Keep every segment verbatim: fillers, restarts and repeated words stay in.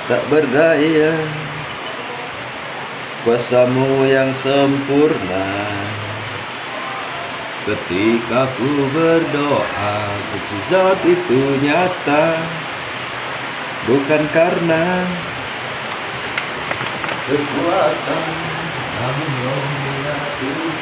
Tak berdaya, kuasa-Mu yang sempurna. Ketika ku berdoa, mukjizat itu nyata, bukan karena kekuatan, namun Roh-Mu ya Tuhan.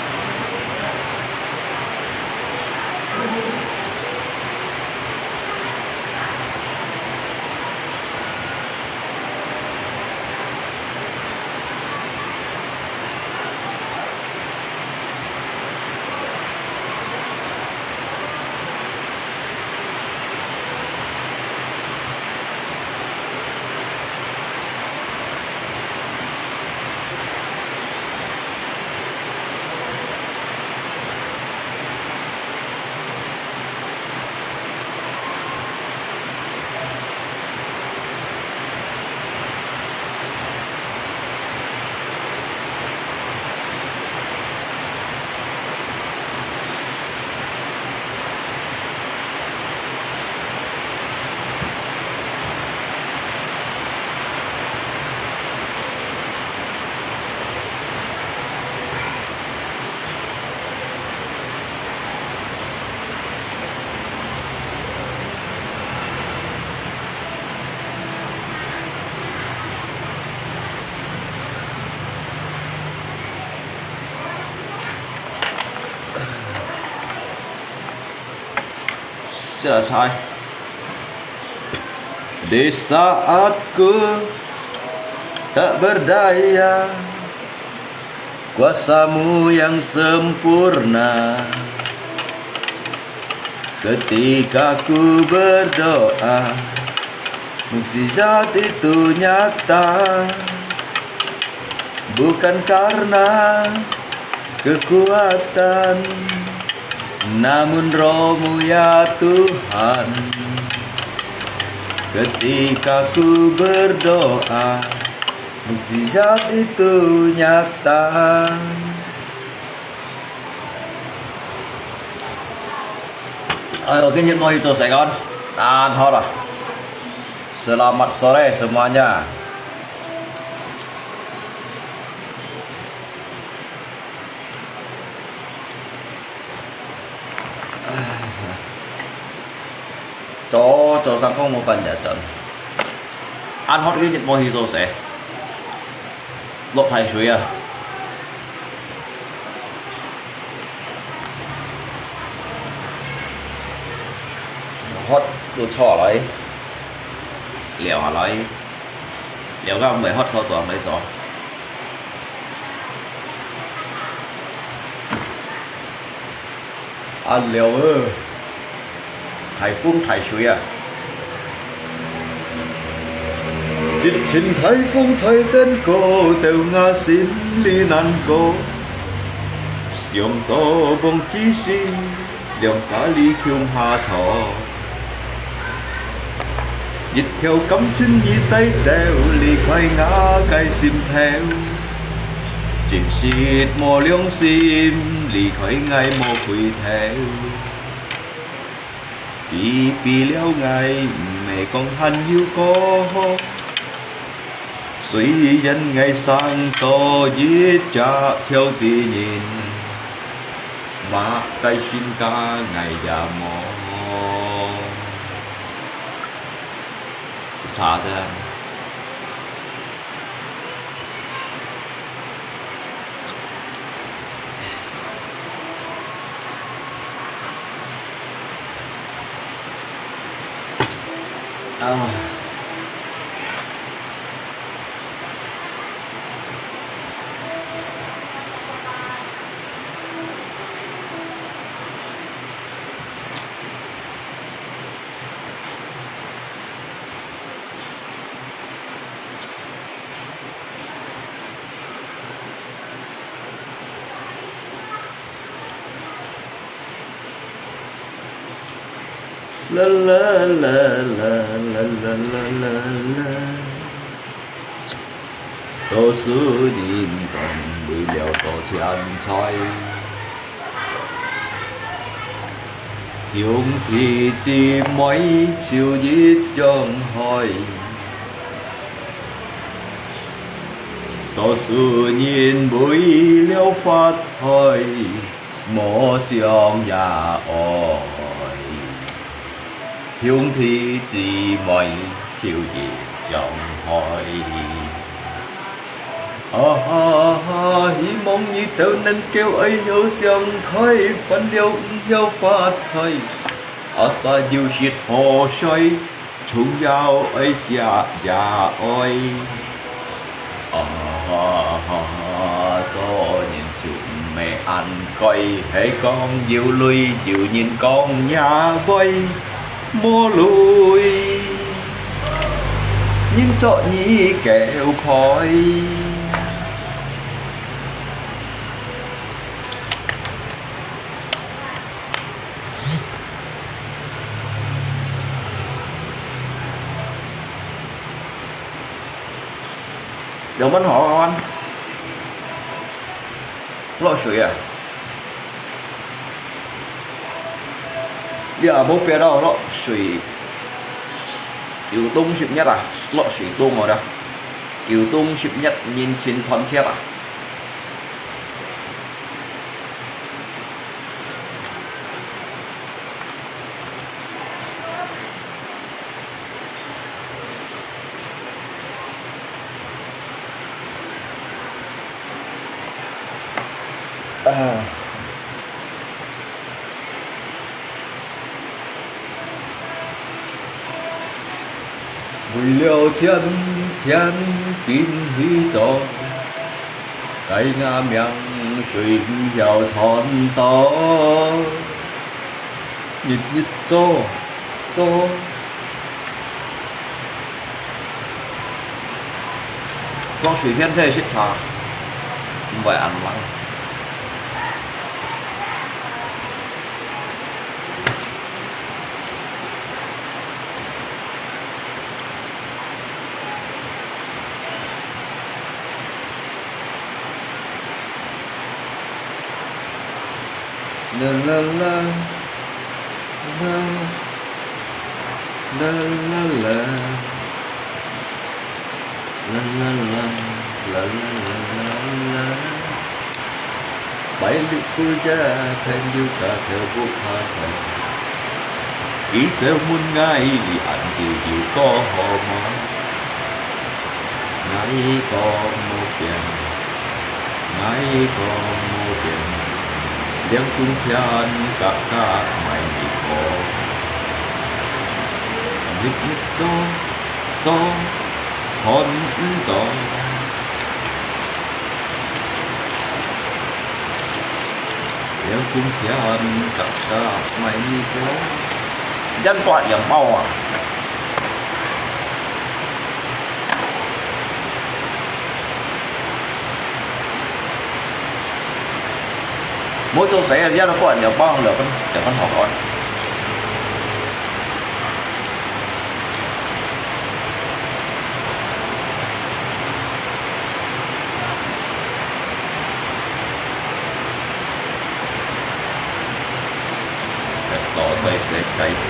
Selesai. Di saat ku tak berdaya, kuasa-Mu yang sempurna. Ketika ku berdoa, mukjizat itu nyata. Bukan karena kekuatan, namun Roh-Mu ya Tuhan. Ketika ku berdoa, mukjizat itu nyata. Ayo, kini mau itu second. Tahan, hot lah. Selamat sore semuanya. Cho, cho sang kong mo pan ya chon. An hot kini mau itu se. 落大水啊！好，又坐下來，尞下來，尞到毋會發燒就毋會做。 啊，尞啊！大風大水啊！一陣大風在登高，到𠊎心裡難過。想到望之時，兩儕你共下坐。 一條感情已帶走，離開𠊎个心頭。真實無良心，離開𠊎無回頭。比比了𠊎，毋係講還有過好。雖然𠊎生到一隻挑子人，麼个身價𠊎也無。 是他的。啊。 啦啦啦啦啦啦啦啦啦。多數人當為了多錢財，兄弟姊妹就一樣害。多數人為了發財，無想爺哀，兄弟姊妹就一樣害。啊，希望你兜能夠愛有想開，煩了毋曉發財，啊，煞有食好睡， 總要愛惜爺哀。啊，做人就毋係恁該，係講有鐳有人講爺哀，無鐳，人做你狗屁。 兩分好啊，落水啊！你也無必要落水，九冬十月啊，落水凍哦啦，九冬十月人情團結啊！ 啊。 為了錢，錢緊去做，該吾命水毋曉賺到。日日做，做。落水天，這食茶，毋會恁冷。 啦啦啦，啦，啦啦啦。 啦啦啦，啦啦啦啦啦。買綠布呀，朋友家就不怕吵。佢就問𠊎，你恁久有過好無？𠊎講無變，𠊎講無變，兩分錢合格買你過。日日做， 做，賺毋到。了工錢，合格買你過。一人發兩包啊！無做事啊，一人發兩包，兩分，兩分好看。 得到在世界上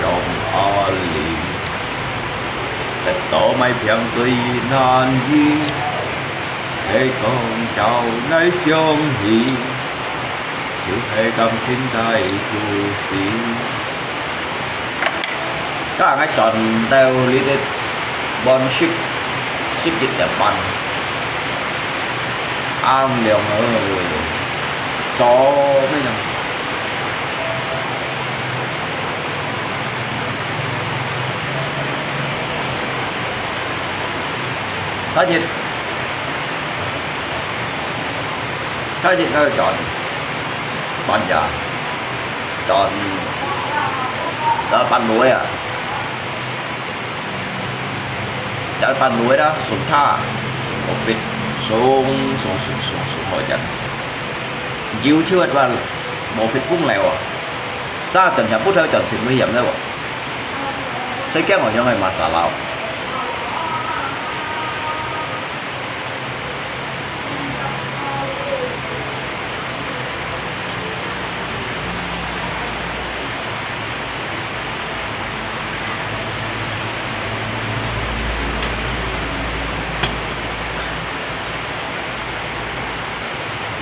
阿里，得到買平最難易，係講到來相遇，就係感情大故事。 今日𠊎轉到這個半十，十一點半。暗亮哦，做麼个？初一，初一𠊎轉，搬家。 Chọn, chọn phần lưới à? Chọn phần lưới đó, xuống thả, một vịt, xuống, xuống, xuống, xuống, xuống hỏi chân. Dìu chưa hết và một vịt phung lèo à? Sao chân chả phút hơi chân xin nguy hiểm đâu à? Sẽ kéo ở trong này mà xả lao.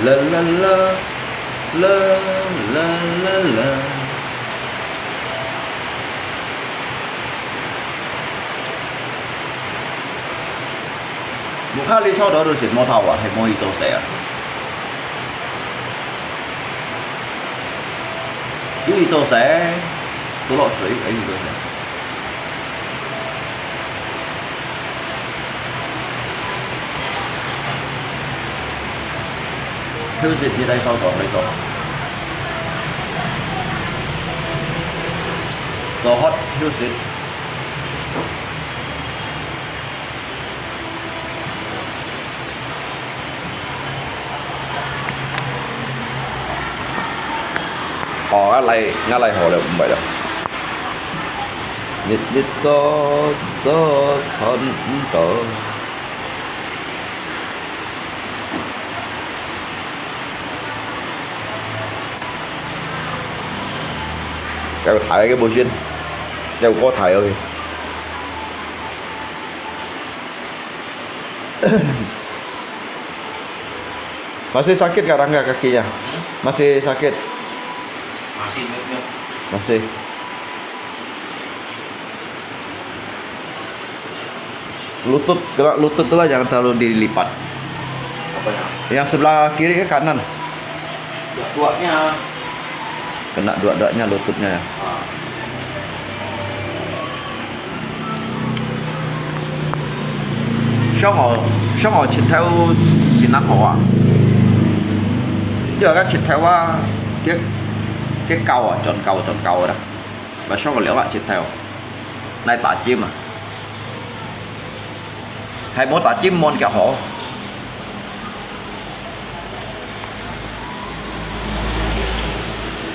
啦啦啦，啦啦啦啦。屋下裡坐到都食無透啊，係無去做事啊？有去做事，倒落水，哎，有做事。 休息，你在做工，你做。做好休息。哦，𠊎來，𠊎來好了，毋係了。日日做，做賺毋多。 Kau thải cái bộ xuyên. Kau có thải rồi. Masih sakit kadang ka kakinya? Hmm? Masih sakit? Masih nyut-nyut. Masih. Lutut, kena lutut tu lah jangan terlalu dilipat. Apanya? Yang sebelah kiri ke kanan? Duak-duaknya. Kena duak-duaknya lututnya. Ha. Sông ở, sông ở Chit Thêu xin ăn hổ à? Giờ các Chit Thêu à, cái, cái cầu à, chọn cầu, chọn cầu đó. Và sông ở liễu à Chit Thêu. Nai ta chim à. Hai mô ta chim môn kia hổ.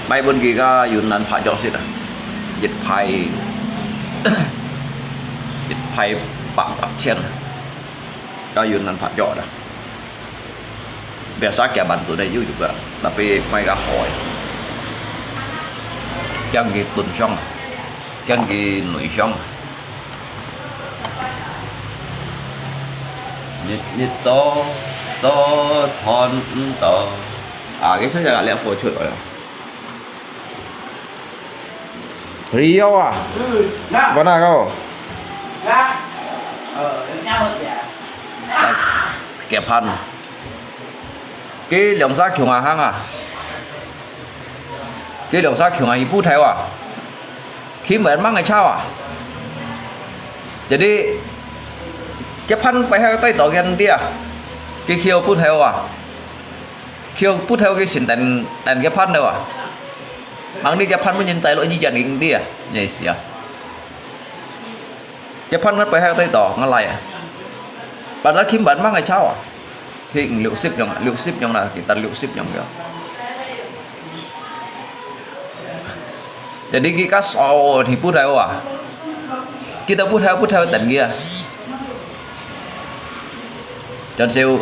Mai bun ki ka Yunnan pha jok sit ah. Jit phai, jit phai pak ap chen. Ka Yunnan pha jok dah. Biasa kia bantu dai yu juga, tapi mai ka hoi. Kiang ki tun siang, kiang ki nui siang. Nit nit zo, zo chon nto. À, cái số giờ lẹ phô chuột rồi. Rio à? Ừ, nè. Bữa nào không? Nè. Ờ, nó nhớ hơn kìa. Kẻ phan. Cái lòng xa khiủng à hăng à? Cái lòng xa khiủng à, hi pu theo à? Khi mà ăn măng ngày chao à? Jadi, cái phan phải theo tay tổ gần đi à? Cái khiêu pu theo à? Khiêu pu theo cái xin tên, tên cái phan đâu à? Mang đi cái phan mới nhìn tay lỗi như dàn kinh đi à? Nhảy xỉa. Cái phan ngắt phải theo tay tổ, ngắt lại à? Bạn đã khi bạn măng ngày chao à? Khi liu sip nhông, liu sip nhông là, kita liu sip nhông kìa. Jadi kita so, hi pu theo à? Kita pu theo, pu theo tên kìa. Chon siu.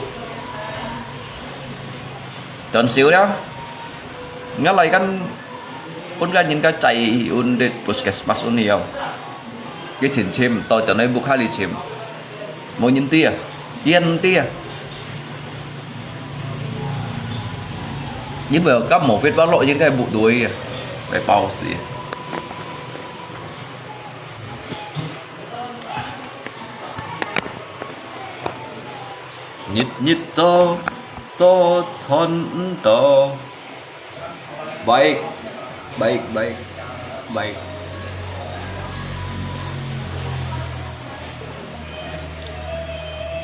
Chon siu đó. Ngắt lại kan, un kan nhìn cái chạy un đi puskesmas un nhiều. Cái chim chim, tôi cho nó bu khai đi chim. Mô nhìn tia, yên tia. Nhưng mà các mổ vết bác lội những cái bộ đuôi à. Phải bao xí. Nhịt nhịt cho, cho chọn đó. Baik, baik, baik, baik.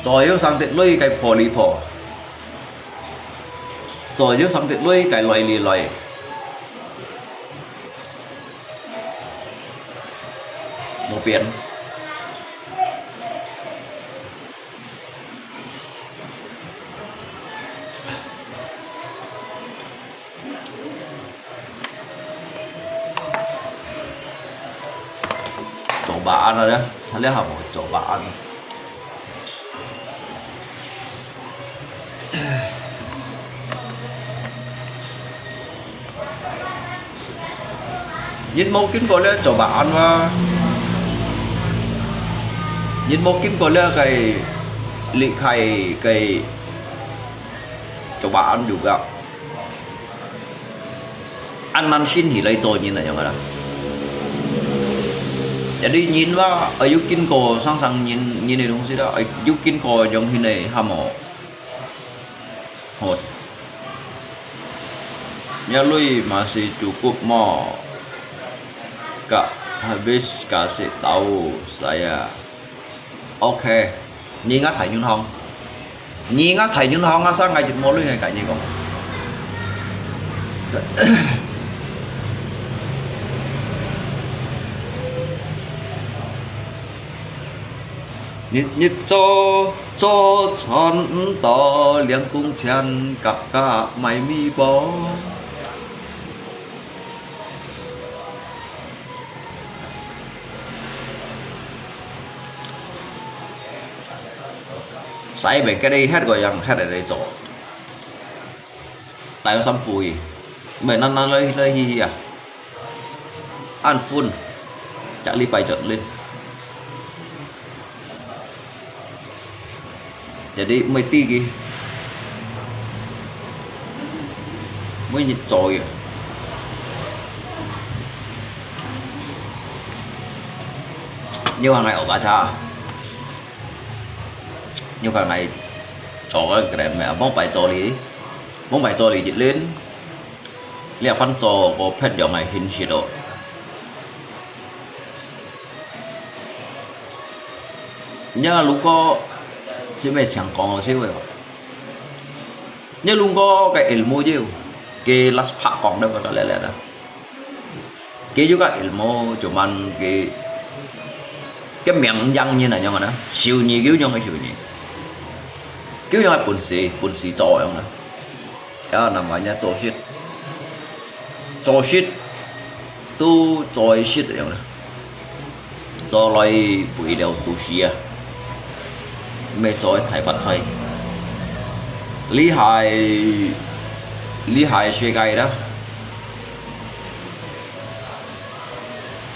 Cho yau sang tết lui cái phò lì phò. Cho yau sang tết lui cái lòi lì lòi. Một biển. Cho bà ăn rồi đó, sao lấy hỏng cho bà ăn. Nhìn mô kín có lẽ cho bà ăn mà. Nhìn mô kín có lẽ cái lịch khai cái 就話恁樣个，恁難先起來做人啊，樣个啦。Jadi人嘛，愛有經過，生生人，人个東西啦，愛有經過，樣形个，哈無？好。Nya lui masih cukup mo? Kak, habis kasih tahu saya. OK，你个大銀行，你个大銀行啊，上个月無論个，跟你講。日日做，做賺毋多，兩公錢，夾夾買米飯。 使命，該你歇个樣，歇个你做，大約三副去，毋係，那那來來去去啊，按分，隻禮拜就輪。 Jadi，毋係知佢，每日做个。你看𠊎學巴查，你看𠊎做个个人咩，往擺做哩，往擺做哩一輪，你也翻做个別樣个形式咯。 Nya如果，係毋係像講个，係毋係？Nya如果个ilmu就，佢last part講到个个了了啦。佢有个ilmu，cuman佢，佢命樣人啊，樣啊，修女佢有樣个修女，佢有樣个本事，本事做樣啊。 啊，namanya做事，做事都做事樣啦，做來為了都市啊，毋係做大發財。厲害，厲害世界啦，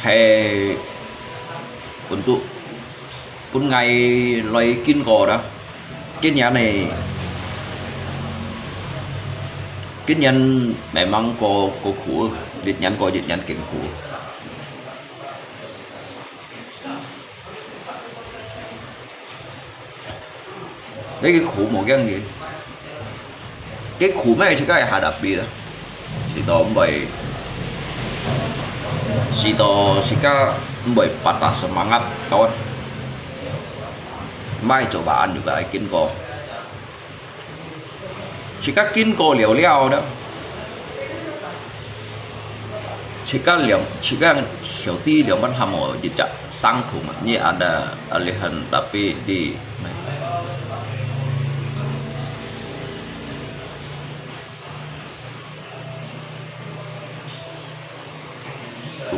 係本都本來來經過啦。 今年呢，今年慢慢過，過苦，一年過一年艱苦。這个苦無驚个，這苦咩自家會hadapi啦。 Sito毋會，sito自家毋會patah semangat，kawan。莫做白安就个經過。自家經過了了了，自家兩，自家曉得兩班項目一隻相同嘛，你ada alihan tapi di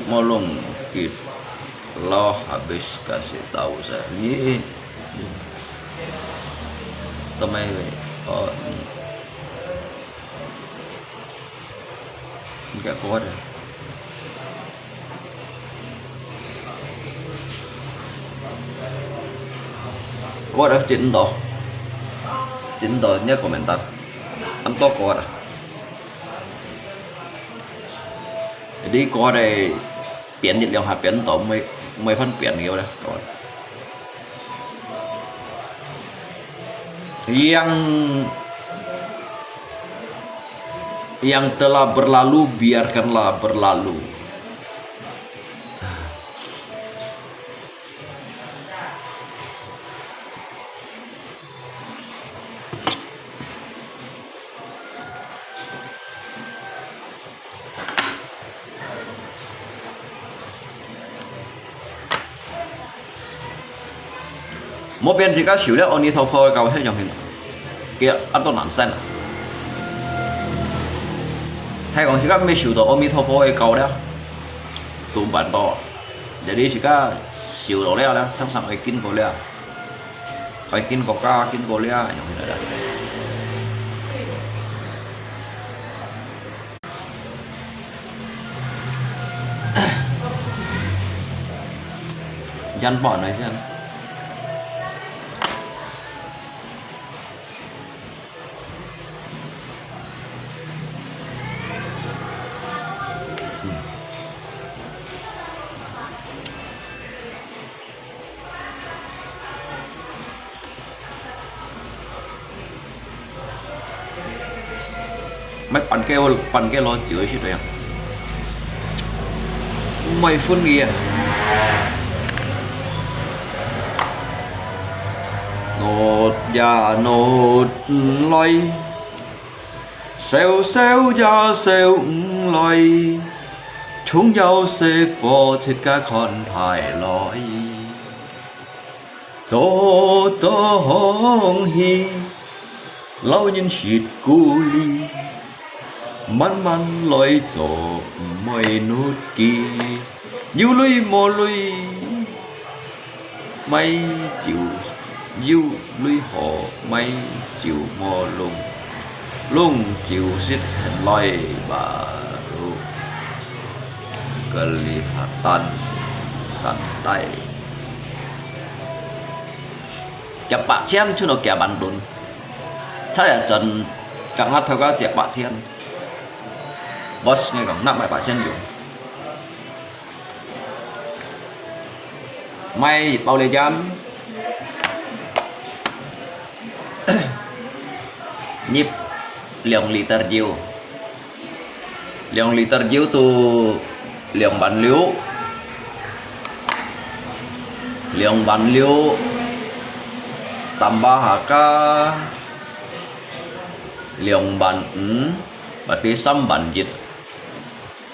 Kumulong kit lo habis kasih tahu saya. Ni, ni. Tamay, oh, ni. Ni kaya kuat ya. Kuat ya, cint to. Cint to, nya komentar. Anto kuat ya. Jadi kuat ya, 扁一兩下扁到，毋會，毋會翻扁了啦，各位。Yang, yang telah berlalu, biarkanlah berlalu. 莫變自家修了阿彌陀佛个教，係樣形，佢恁多難信啊。係講自家毋係修到阿彌陀佛个教了，都毋辦到啊。Jadi自家修到了了，常常會經過了。 愛經過家，經過了，用起來了。Yan po, ano yan? 買半個，半個老酒去食个呀。毋會分佢啊。拿也拿毋來，燒燒也燒毋來，重要係火自家看大來。 做做好戲，摎人食苦力，慢慢來做，毋會努力。有鐳無鐳，買酒，有鐳好買酒無弄，弄酒食很來吧，Kelihatan santai。 夾八千，就落夾萬輪。差一轉，甲我頭家借八千。Boss，你講，拿買八千用。買一包嚟飲，入兩liter酒。 兩liter酒都兩萬六，兩萬六，tambah下加兩萬五，berarti三萬一，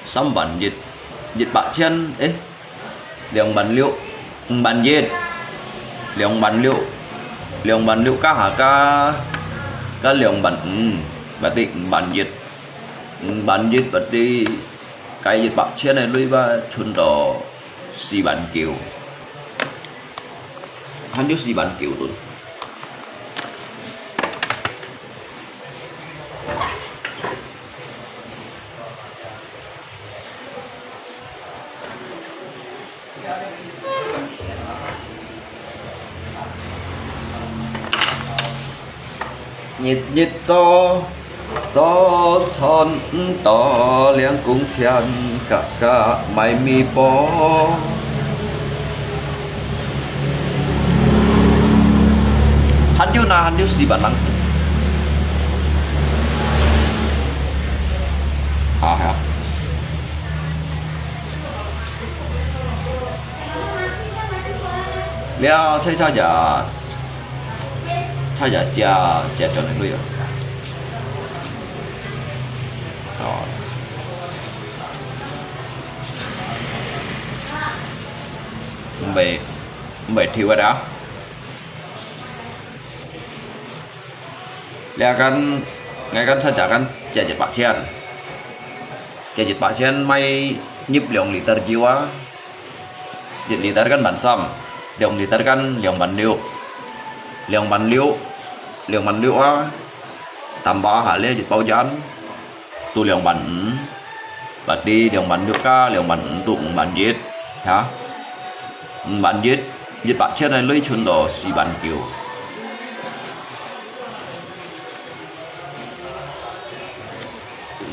三萬一，一百千，誒， 兩萬六，五萬一，兩萬六，兩萬六加下加，加兩萬五，berarti五萬一，五萬一，berarti該一百千个鐳吧，存到四萬九，還有四萬九ton。 日日做，做賺多，領工錢，个个買米包。還有哪，還有四萬人。啊，係啊。 了，這隻也，這隻食，食轉來鐳哦。哦。毋會，毋會抽个啊。這間，𠊎間這隻間借一百千，借一百千買入兩liter酒啊。 一liter kan萬三，兩liter kan兩萬六，兩萬六，兩萬六啊，tambah下咧一包煙，都兩萬五，berarti兩萬六加兩萬五都五萬一，哈？五萬一，一百千个鐳存到四萬九。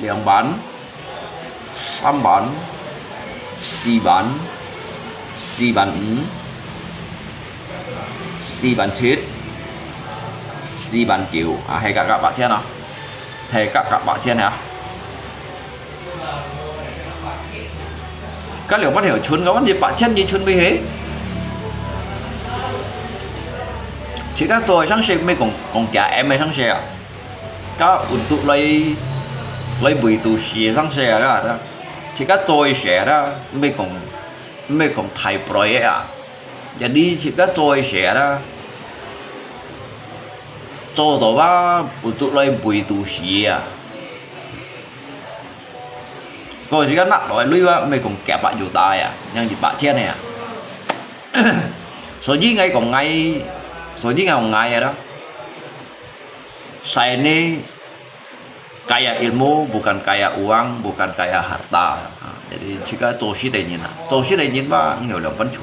兩萬、三萬、四萬、四萬五、四萬七、四萬九，啊，係加加八千啊，係加加八千啊。該兩萬條存，該萬一八千二存未係？自家做个生意，毋係講，講假M个生意啊。 該untuk來，來維度時个生意啊，自家做个事啊，毋係講，毋係講大project啊。Jadi自家做个事啊，做到啊，untuk來維度時啊。Kalau自家拿來鐳啊，毋係講幾百juta啊，樣一百千个啊。所以𠊎講𠊎，所以𠊎講𠊎啊啦。 Saya ni kaya ilmu, bukan kaya uang, bukan kaya harta. Ha, jadi自家做事个人啊，做事个人嘛，有兩本錢。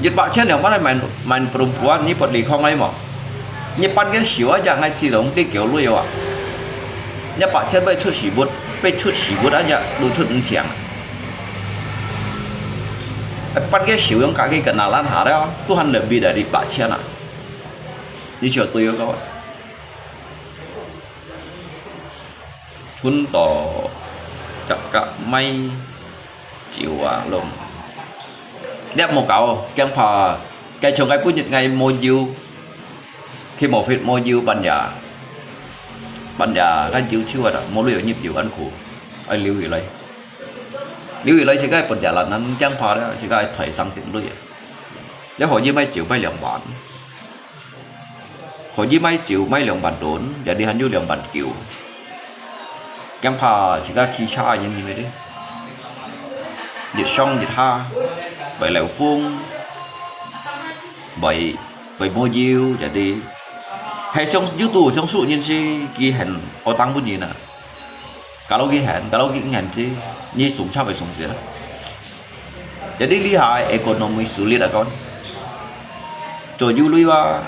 一百千兩萬來買，買perempuan，你不離開𠊎無？ 你半個小時，𠊎知道你幾鐳啊？你八千愛出四萬，愛出四萬，𠊎都出五千。Ban ke小用加个个拿烂下了，都還人民的一百千啊！你晓得有个？春到，甲甲买酒啊，弄。你莫搞，驚怕，該像該本日𠊎無有，去無fit無有半夜，半夜該有手啊，無鐳入油恁苦，愛留起來。 留起來自家分家人，驚怕了，自家抬上頂鐳啊。了可以買酒買兩萬，可以買酒買兩萬多，jadi還有兩萬九。驚怕自家騎車个人因為呢，日上日下，會漏風，會，會無油，jadi，係想有都想輸人是佢很惡當本人啊。 Kalau佢肯，kalau佢肯知，你送差會送死啦。Jadi呢下ekonomi sulit啊講，做有鐳話，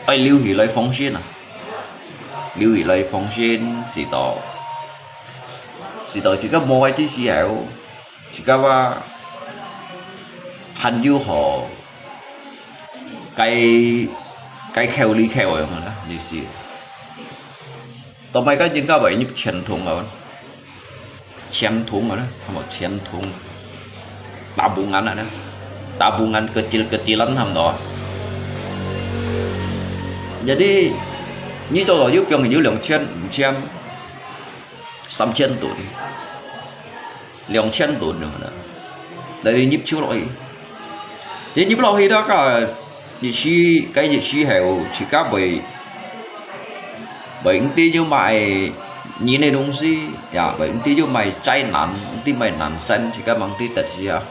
愛留起來防身啊，留起來防身，直到，直到自家無愛个時候，自家話還有好，該，該口裡口个樣啦，意思。 到買个應該會入千桶啊，千桶啊，係無？千桶，tabungan啊，tabungan kecil-kecilan差不多。Jadi，你做到有變有兩千、五千、三千噸。 兩千噸了啦，來入手落去。你入落去了，該日時，該日時候，自家會，會毋知要買人个東西，也會毋知要買災難，毋知買難產，自家毋知得時啊。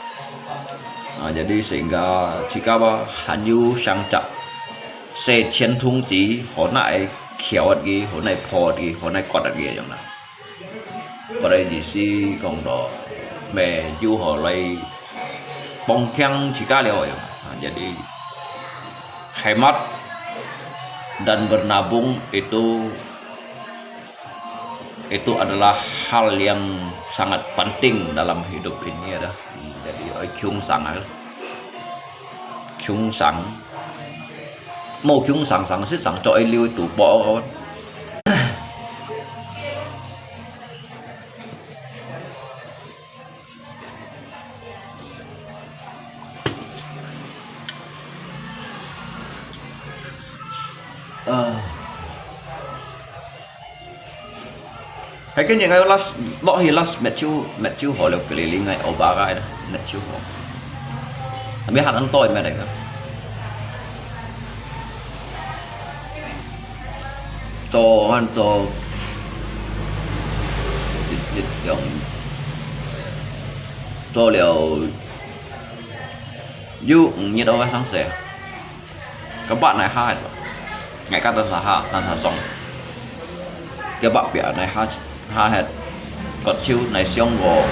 啊，jadi sehingga自家話還有想着，洗千桶子，好拿來敲佢，好拿來破佢，好拿來割佢樣啦。 Pada意思講到，乜有好來幫腔自家了樣，啊，jadi hemat dan bernabung itu, itu adalah hal yang sangat penting dalam hidup ini ada. Hmm, jadi，愛共生啊，共生，無共生，生是生做一溜賭博哦。 啊。係今日𠊎last落去last match就，match就好了，keliling个，obaga个，match就好。Tapi還恁多个match个。做，做，一，一，兩，做了 有五日哦，該上勢。該把哪下个？𠊎个單下下，單下上。該把別哪下下个？割手哪上个？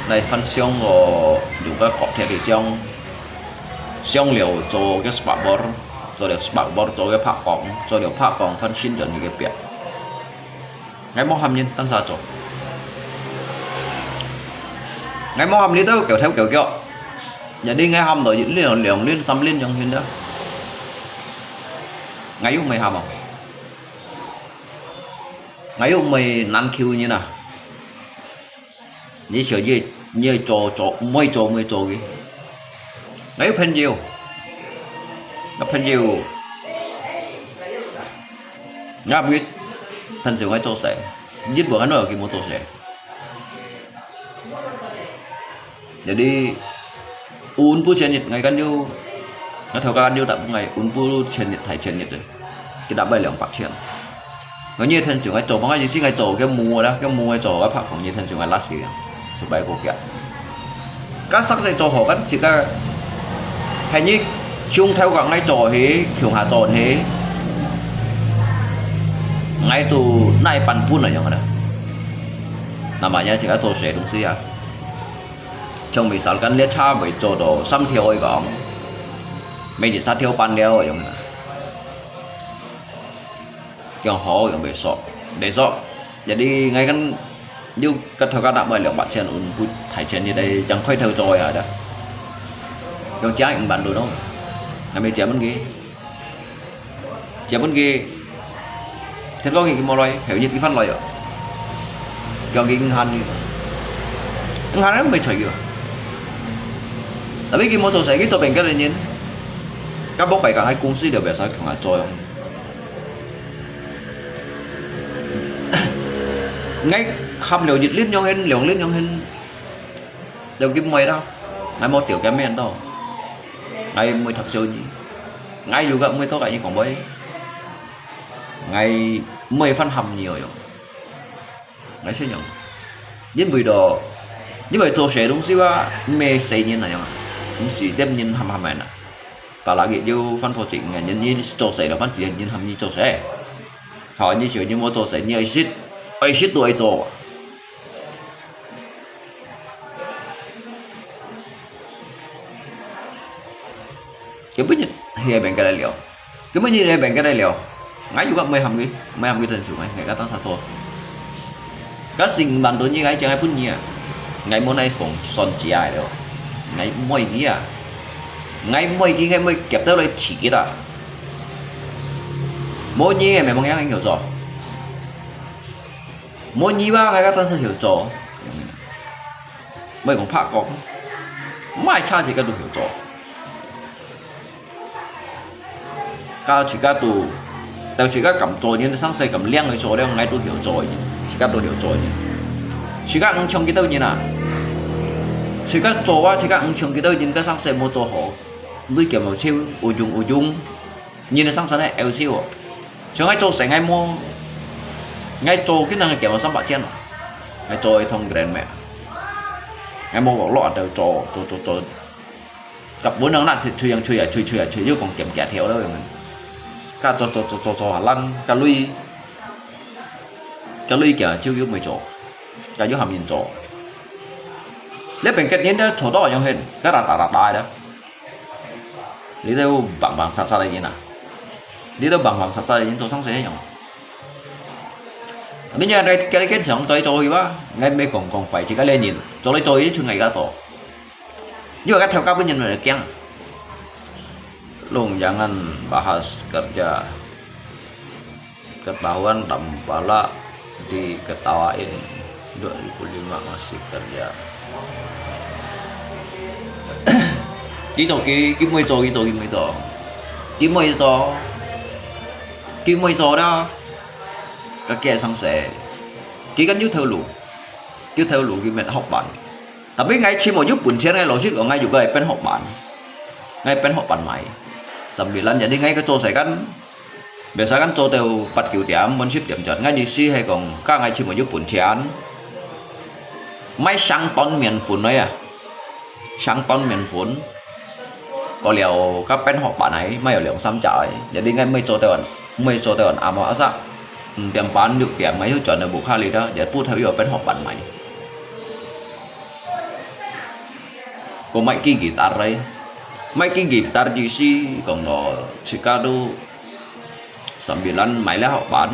哪翻上个？用該割鐵个上。上了做該spakbor，做了spakbor做該拍光，做了拍光翻新轉去該別。 𠊎無喊人單儕做。𠊎無喊你兜狗頭狗腳，人哋𠊎喊到一輪、兩輪、三輪樣形个。𠊎又毋係喊哦，𠊎又毋係難求人啊。你想你，你愛做做，毋愛做毋愛做个。𠊎有朋友，𠊎朋友，𠊎毋會，但是𠊎做事。 日本安到佢無做事。Jadi，有分布千日，𠊎kan有，𠊎頭家kan有答應𠊎分布千日，大千日个，佢答應兩百千。𠊎日天就𠊎做，𠊎意思𠊎做，佢無啦，佢無𠊎做，𠊎拍工日天就𠊎拉死佢，就擺過去啊。 Kan sakse做好kan，自家係你從頭到尾做起，從下做起，𠊎都哪一半分來用个啦。那麼也自家做些東西啊，像misalkan列車會做到三條个講，每日三條半了用个啦。用好用袂熟，袂熟，jadi𠊎kan 又个頭家拿買兩百千銀，不提前你來正開頭做呀的。用借五萬多咯，還沒借分佢，借分佢，天光日佢無來，後日佢翻來哦。叫佢銀行去，銀行人沒睬佢哦。Tapi佢無做事，佢做bengkel个人，佢無拜个，還公司就biasa共下做樣。 𠊎喊了一輪樣形，兩輪樣形，了佢毋會啦。𠊎無條件面到，𠊎毋會讀小二，𠊎又个毋會做个，佢講會，𠊎毋會翻喊你哦樣。𠊎先樣，因為咯，因為做事東西啊，毋係細人那樣啊，毋係點人喊喊个啦。 Apalagi又翻破自己，你做事了，翻自己人喊你做事。好，你就你無做事，你愛食，愛食都愛做啊。根本就係bengkel來了，根本就係bengkel來了。 𠊎又个毋會喊佢，毋會喊佢等手，𠊎，𠊎个當下做。該四五萬多日，𠊎正愛分你啊！𠊎無來講算計个了，𠊎毋愛佢啊！𠊎毋愛佢，𠊎毋愛夾到來刺激啊！無你个，毋係望樣樣做。無你吧，𠊎个當下就做。毋係講拍講，毋係差自家都曉做。 該自家都，到自家敢做人，生死敢領去做了，𠊎都曉做人，自家都曉做人。自家毋像幾多人啊？自家做啊，自家毋像幾多人，該生死無做好，鐳夾毛手，有用有用，人个生死呢，有手哦。像𠊎做事，𠊎無，𠊎做，今日夾毛三百千哦，𠊎做一通Grand Max，𠊎無講落就做，做做做。 甲本人那是吹啊吹啊吹，吹啊吹，又講減價條了樣。甲做做做做做下爛，甲鐳，甲鐳價就又毋會做，甲又喊人做。你變个人咧，做到樣形，甲打打打打咧。你都忙忙殺殺个人啊，你都忙忙殺殺个人做生死樣。你若來，甲你跟上做來做去吧，𠊎毋係講講壞自家个人，做來做去就𠊎个做。 Jua kataw ka bunyi nang kiang. Long jangan bahas kerja. Ketahuan dalam bala diketawain. Dua ribu lima masih kerja. 佢做佢，佢毋會做，佢做佢毋會做。佢毋會做，佢毋會做啦。佢个生死，佢个有頭路。 佢頭路佢免學辦。Tapi𠊎全部有本錢，𠊎老實講，𠊎有个變學辦，𠊎變學辦買。Sambilan jadi𠊎个做事kan，biasa kan做到八九點，滿十點轉。𠊎意思係講，該𠊎全部有本錢，買成擔麵粉來啊，成擔麵粉。 過了，該變學辦來，買有兩三隻个。Jadi𠊎毋會做到恁，毋會做到恁暗啊，asa五點半、六點，𠊎又轉到屋下裡啦，也不頭又變學辦買。過買支吉他來，買支吉他意思講咯，自家都 Sambilan main lah hok pan,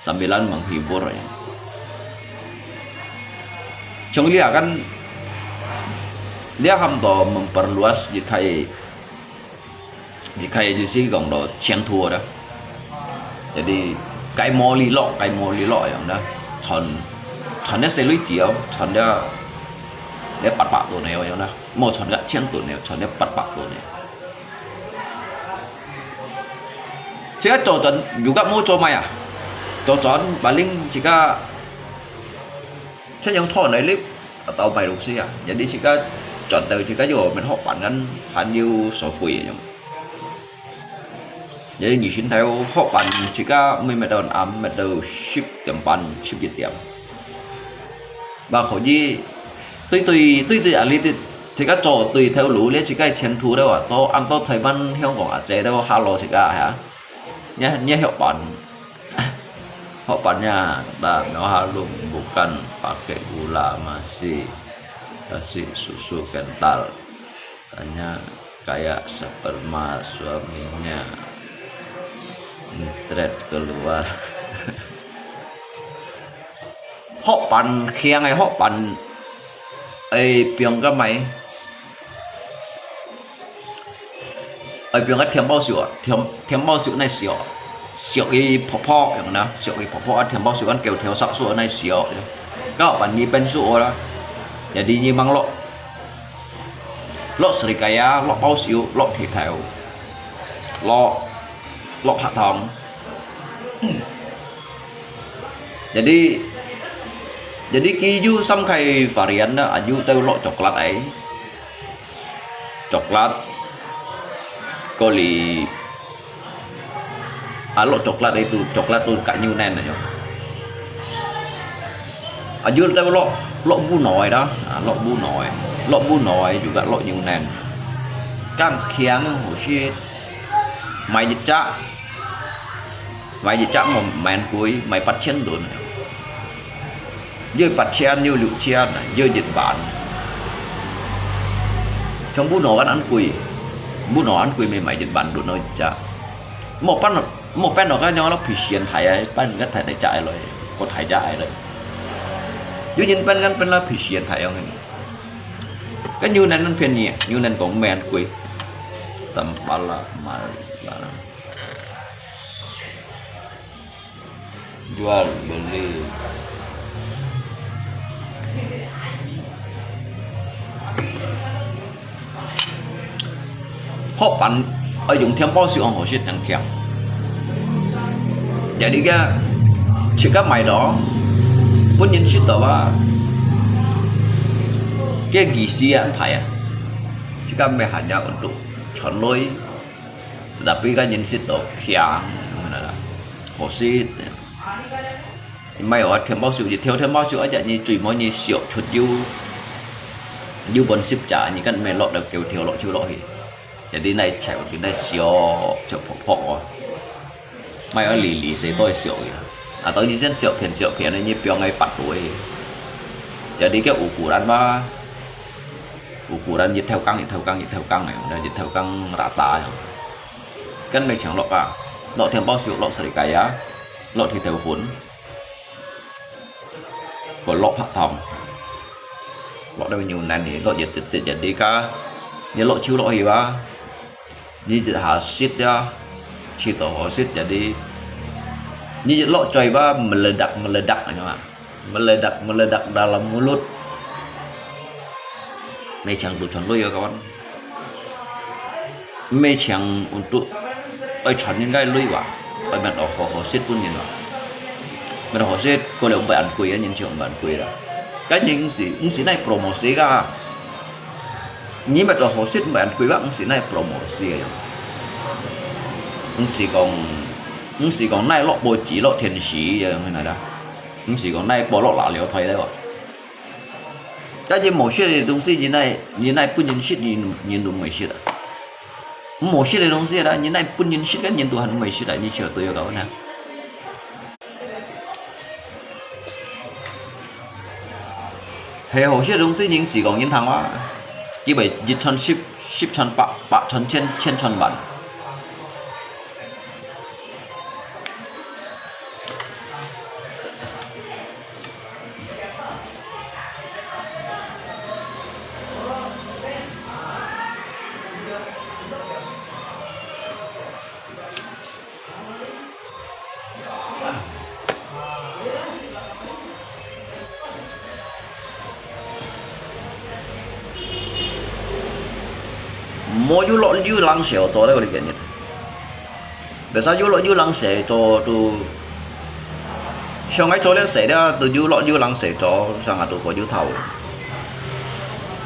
sambilan menghibur ya. Chung lia kan, lia ham to memperluas jikai, jikai di si kong to 前途 đó. Jadi, cái mò li lọ, cái mò li lọ yang đó. Chọn, chọn nó sẽ lui chiếu, chọn đó, để bắt bắt tụi này yang đó. Mò chọn gạt 前途 này, chọn để bắt bắt tụi này. Chỉ có trò chọn, dù có mua trò mày à? Trò chọn, bà Linh chỉ có, chắc giống thọ này clip, tao mày lục xí à? Jadi chỉ có chọn từ chỉ có dù mình họ bản ngắn, hẳn như số phủi vậy. Jadi, ñu xin theo họ bản chỉ có mình mệt đầu ám, mệt đầu ship tiệm bản, ship dịch tiệm. Bà khổ gì, tùy, tùy, tùy, tùy, à, lý tùy, chỉ có trò tùy theo lũ, lẽ chỉ có 前途 đâu à, tao ăn tao Thái Văn, Hồng Kông à, chế đâu, hello, chỉ có hả? Nhớ, nhớ họ bản, họ bản nha, ta nó ha lùng bukan pakai gula masih, kasih susu kental. Tanya kayak sperma suaminya, mencret keluar. 學辦，輕个學辦，愛放个麼个？愛放个電報手啊，電，電報手哪燒？燒佢泡泡樣啦，燒佢泡泡啊，電報手恁舊條煞手哪燒？該學辦你變手啦，jadi你吂落，落Srikaya，落報手，落剃頭，落，落白糖。 Jadi，jadi佢有三个varian啦，啊，有兜落coklat ai，coklat，過哩，啊，落coklat itu，coklat tu kak牛奶那種。啊，有兜落，落布腦个啦，啊，落布腦个，落布腦个juga落牛奶。Kang khiang好食，買一隻。 買一隻無，無恁貴，買八千銀。有八千，有六千，有一萬。像布腦恁貴，布腦恁貴，買，買一萬銀一隻。無變，無變到該樣咯，比仙台啊，變个大大隻來，過大隻來。有人變个變了比仙台樣个。該牛奶恁便宜，牛奶講無恁貴。Tempat lah, mari lah. Jual beli. 學辦愛用電報手，恁好食恁輕。Jadi个，自家買到，分人食到啊，个意思啊，恁大啊，自家買下也untuk傳落去。 Tapi kan人食到輕，好食。你買哦，電報手，一條電報手，啊，你最尾你燒出油，油分十隻，你kan買落到九條落手落去。Jadi哪燒，哪燒，燒泡泡哦。買哦，離離細都會燒个。啊，當然先燒片燒片，你放个八度个。Jadi个ukuran嘛，ukuran一條gang，一條gang，一條gang个，一條gang rata个。 Kan買強落啊，落電報手，落Srikaya，落剃頭粉，過落白糖，落到牛奶去，落一滴滴，jadi ka，你落手落去吧，你一下食呀，食到好食，jadi，你一落嘴吧，meledak meledak，你知道嗎？ Meledak-meledak dalam mulut. Mê chang tu chon lui ya kawan. Mê chang untuk ơi chon nhân gai lui wa. Ơi met ơ ho ho sit pun nhân wa. Met ơ ho sit ko le bai ăn kui ya, nhân chong bai ăn kui la. Cái nhân si, si nai promosi ka. Nhi met ơ ho sit bai ăn kui wa, si nai promosi ya. Si kong, si kong nai lok bôi chỉ lok thiên sứ ya, như này đó. 毋係講哪一部落哪了推了哇。但係無食个東西，你哪，你哪分人食，你，你都毋會食啊。無食个東西啦，你哪分人食个，你都還毋會食啊，你笑對个講呢。係好食个東西，人係講人聽話，佢會一傳十，十傳百，百傳千，千傳萬。 無有落有冷燒做得个日。Biasa有落有冷燒做都，像𠊎做了事了，都有落有冷燒做，上下都過有透。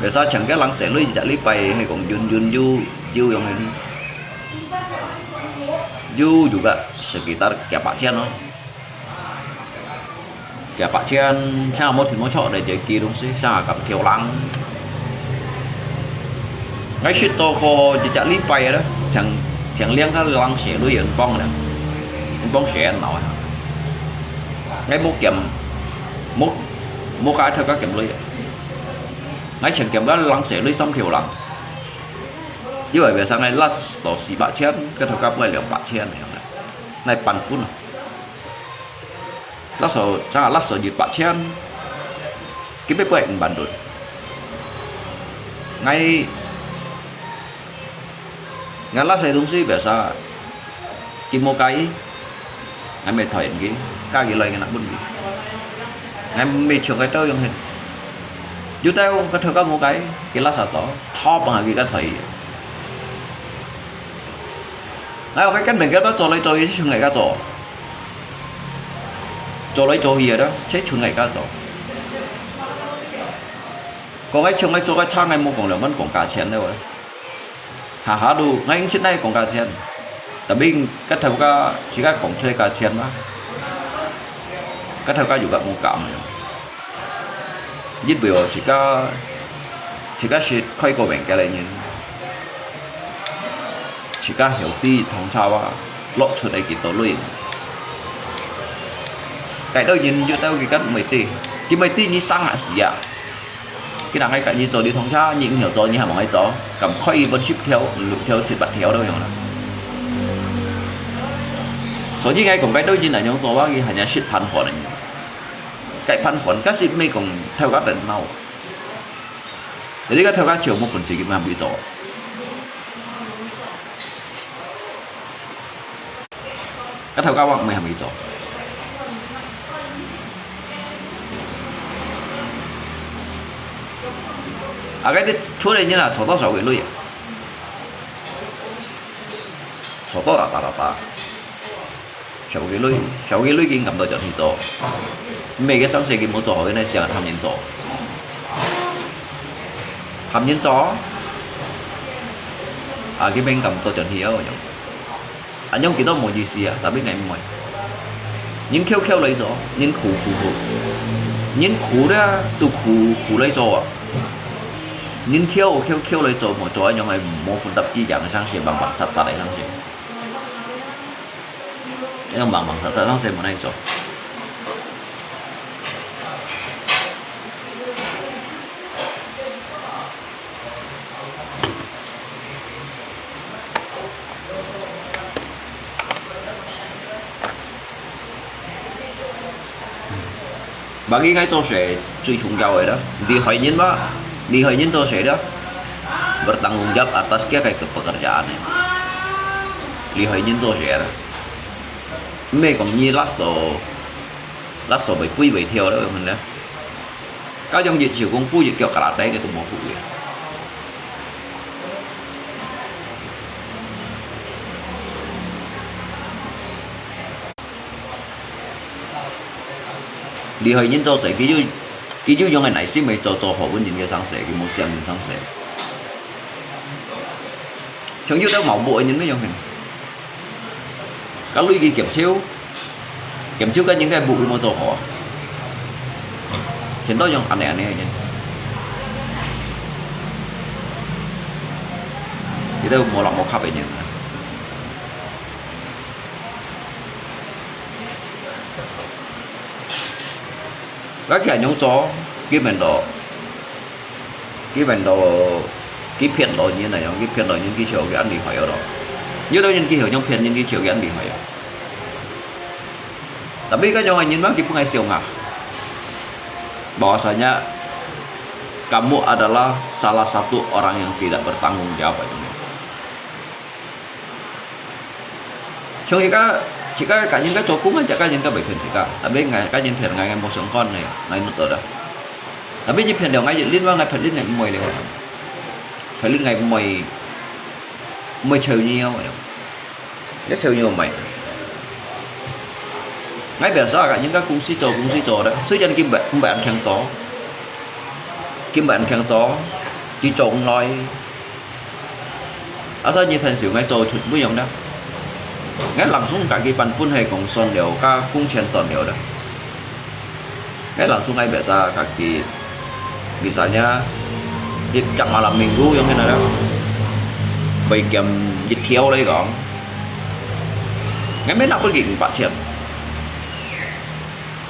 Biasa請个冷燒，你一隻禮拜係講運運有有用个，有有个sekitar幾百千咯。 幾百千，像無錢無著个，就寄東西，像咁漂亮。𠊎食到過一隻禮拜啦，像，像兩個冷水鐳人幫啦，人幫水人腦啊。𠊎無減，無，無加頭家減鐳啊。𠊎淨減个冷水鐳三條人，因為為啥𠊎last到四百千，个頭家分𠊎兩百千个樣啦，𠊎半分啊。 Last到，像last到一百千，佢愛分𠊎五萬銀。𠊎，𠊎拉細東西biasa，佢無介意，𠊎乜退佢，加佢來𠊎拿分佢。𠊎乜像該兜樣形。有兜該頭家無介意，佢拉細到，chop下佢个退。𠊎話該根本佢做來做去，就像𠊎个做。 做來做去个，就像𠊎个做。講𠊎像𠊎做个差，𠊎無講了，問講價錢了。下下都，𠊎應識哪講價錢。Tapi該頭家，自家講出來價錢嘛。該頭家又个無減了。 因為哦，自家，自家係開過名个人，自家曉知當初啊，落出來幾多鐳。該兜人有兜佢个毋會知，佢毋會知你生下死啊！佢人愛甲你做你當初，你毋曉做，你還望愛做，敢開一本十條、五六條、七八條都有啦。所以𠊎講該兜人恁樣做啊，佢還係識盤貨个人。 該盤貨，該係毋係講頭家等鬧。你个頭家就無本事，佢乜會做。該頭家話毋係會做。啊，該兜出來人啊，做到少个鐳啊，做到啦啦啦啦。 少个鐳，少个鐳佢敢到轉去做。毋係个生意佢無做好，佢乃想喊人做。喊人做，啊，佢便敢到轉去哦，恁樣。恁樣佢都無意思啊，tapi𠊎毋會。人翹翹來做，人苦苦苦。人苦了，都苦苦來做啊。人翹翹翹來做，無做恁樣个，無分得知樣个生意，忙忙殺殺个生意。 恁樣忙忙殺殺，當時無哪做。Bagi𠊎做事最重要个啦，厲害人嘛，厲害人做事啦，bertanggung jawab atas佢个pekerjaan个，厲害人做事啦，毋係講你last到，last到會飛會跳啦，咁樣啦。該種一手功夫一腳karate个都無負責。 厲害人做事，佢有，佢有用个耐心个做，做好分人个生意，佢無想人生意。像有兜無腦个人乜樣形，該鐳佢減少，減少該人个腦佢無做好啊。全都用恁呢恁呢个人，佢兜無腦無殼个人啊。 該佢恁樣做，佢變到，佢變到，佢騙到人啊，佢騙到人，佢就佢恁厲害哦咯。有兜人佢就用騙人，佢就佢恁厲害哦。Tapi該種个人嘛，佢分𠊎笑啊。Bahwasanya kamu adalah salah satu orang yang tidak bertanggung jawab，像自家，自家甲人家做工啊，自家人家袂騙自家，tapi𠊎甲人騙𠊎，𠊎無相干个，𠊎毋做啦。Tapi你騙了𠊎一輪，𠊎騙你，𠊎毋會了，騙你𠊎毋會，毋會笑你哦，一笑你毋會。𠊎biasa甲人家公司做，公司做啦，雖然佢毋毋會恁慶做，佢毋會恁慶做，佢做毋來。 Asal你聽時，𠊎做出不用了。𠊎langsung甲佢辦本係講算了，甲工錢算了了。𠊎langsung𠊎biasa甲佢，misalnya，一隻malam minggu樣个了，會減一條來講。𠊎每拿分佢五百千。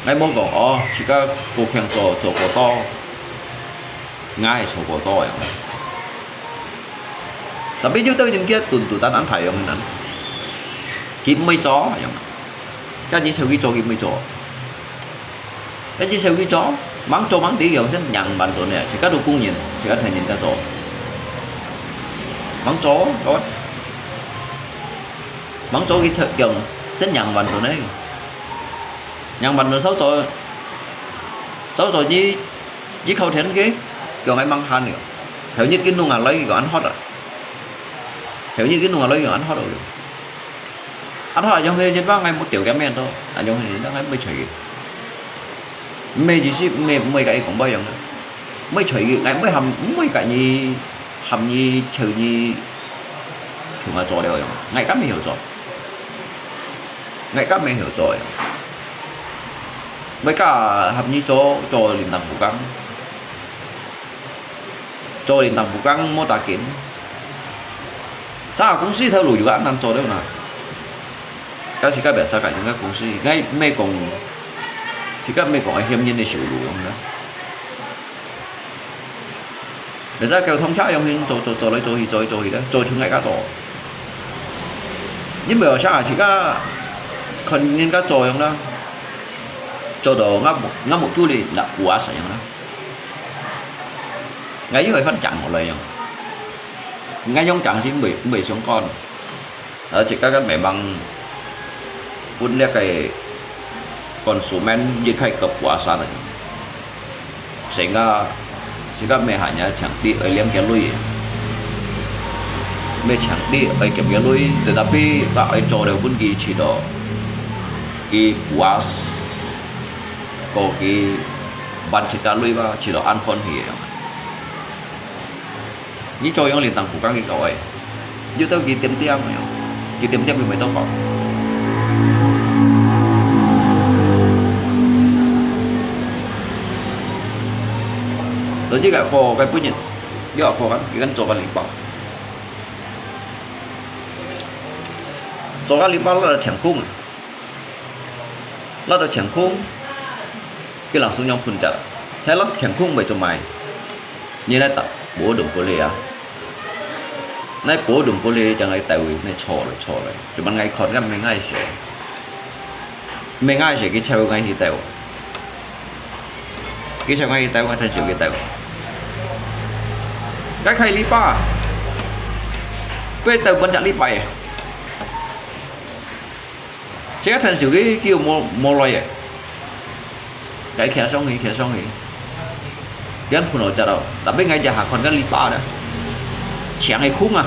𠊎無講哦，自家過慶做，做過多。 𠊎係做過多樣。Tapi有兜人佢頓頓單安排樣个，佢毋會做樣。該你手機做佢毋會做，該你手機做，吂做吂知仰先仰般做呢，自家都工人，自家聽人家做。吂做，做，吂做佢出仰先仰般做呢。仰般做少做，少做一，一口天个，叫𠊎吂閒了。後日佢弄下來，佢講恁好啊。後日佢弄下來，佢講恁好了。 啊，他用个人話，𠊎無條件面到，啊，用个人話，𠊎毋會睬佢。毋係意思，毋係，毋係甲佢講無用个。毋會睬佢，𠊎毋會喊，毋會甲你，喊你，求你，求𠊎做了用。𠊎敢會曉做？𠊎敢會曉做用？毋會甲喊你做，做零零工。 做零零工無打緊。這公司頭路有恁難做了呢。但是該別儕个應該公司，𠊎毋係講，自家毋係講愛嫌人个收入用呢。別儕交通車用心做，做，做來做去，做來做去咧，做像𠊎家做。你毋係想啊，自家看人家做用啦，做到𠊎目，𠊎目珠裡那有啊使用啦。 𠊎又會翻講落來樣。𠊎用講是毋會，毋會相干。而且剛剛memang分這個consumer一開个puasa呢。成个，這個咩行呀，強迫愛領个鐳，咩強迫愛夾个鐳，tetapi愛做了分佢試到，佢puas，過佢還自家鐳吧，試到安分去樣。 你做樣零零工个搞个，又到佢點點个，佢點點又毋係到講。所以這個貨該本人，這個貨該，佢跟做个禮拜，做个禮拜落來天空。 落到天空，佢langsung用噴隻，係落天空毋會做麼个。你來打，無動不了啊。那無動不了，正來鬥，那錯了，錯了。就問𠊎看，該毋係𠊎事，毋係𠊎事，佢才會𠊎去鬥。佢才會𠊎去鬥，𠊎才就去鬥。該開禮拜，不鬥半隻禮拜。 這个陳秀佢叫無，無來个。該徛上去，徛上去。佢噴落隻咯，tapi𠊎隻下看个禮拜啦，淨係空啊。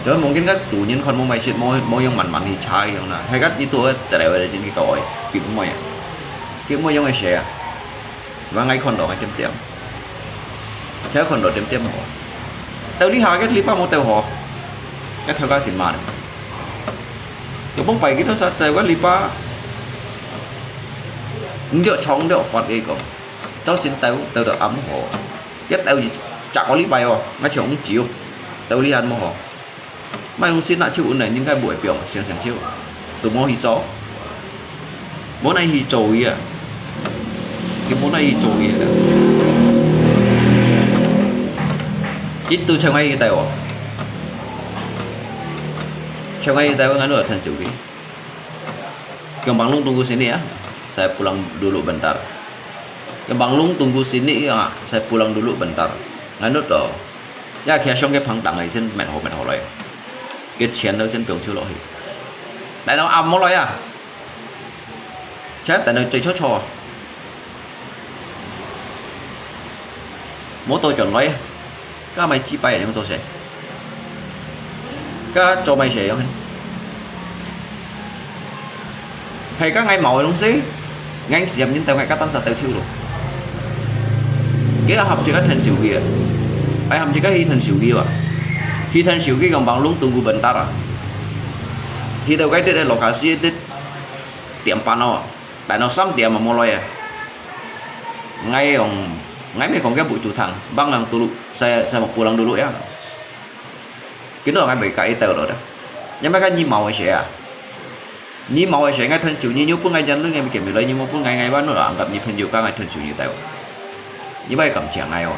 就望見个主人看無買食，無，無用慢慢去查樣啦。係个，你都一來，真个搞个，佢毋會啊。佢毋會用个事啊。 Cuma𠊎看到𠊎點點，佢看到點點好。到這下个禮拜無鬥好，該頭家先罵了。佢講拜幾多煞鬥个禮拜，毋著長毋著闊个講，早先鬥，鬥到暗好，一鬥就十個禮拜哦，𠊎像久，到這下無好。 莫用心啦，手穩來，應該毋會變，想想手，都無去做，無哪去做佢啊，佢無哪去做佢啊。佢都像𠊎去鬥哦，像𠊎去鬥，𠊎都來趁手機。Gampang Long tunggu sini ya, saya pulang dulu bentar. Gampang Long tunggu sini ya, saya pulang dulu bentar. Ngandut to. Ya kia sông cái phẳng đẳng này xin mệt hồ mệt hồ rồi. Cái chén đó xin bông chiếu lỗi. Tại nó ấm một rồi à. Chết tại nó chơi chó chó. Mô tô chọn lối. Các mày chỉ bay để mô tô xe. Các cho mày xe không? Hay các ngày máu đúng xí. Ngang siam nhìn tao ngày các tăng sa tao chịu luôn. Cái hộp chỉ có thành xỉu kìa. Ai hộp chỉ có hi thành xỉu kìa. Hi thành xỉu kìa còn bằng lúng tung của bần tát à. Hi tao cái tết đây lò cá xí tết tiệm pan nó. Tại nó sắm tiệm mà mua lôi à. Ngay ông, ngay mấy con cái bụi chủ thằng, băng lăng tụi lụi, xe, xe một pua lăng đu lụi á. Cái đó ngay bị cái tờ rồi đó. Nhưng mà cái nhi màu ấy sẽ à. Nhi màu ấy sẽ ngay thân chịu nhi nhu pun ngay chân lưỡi ngay bị kiểm bị lấy nhi màu pun ngay ngay bán nó là ăn gặp nhi phen nhiều cái ngay thân chịu nhi tèo. Nhi bay cầm chèng ngay à.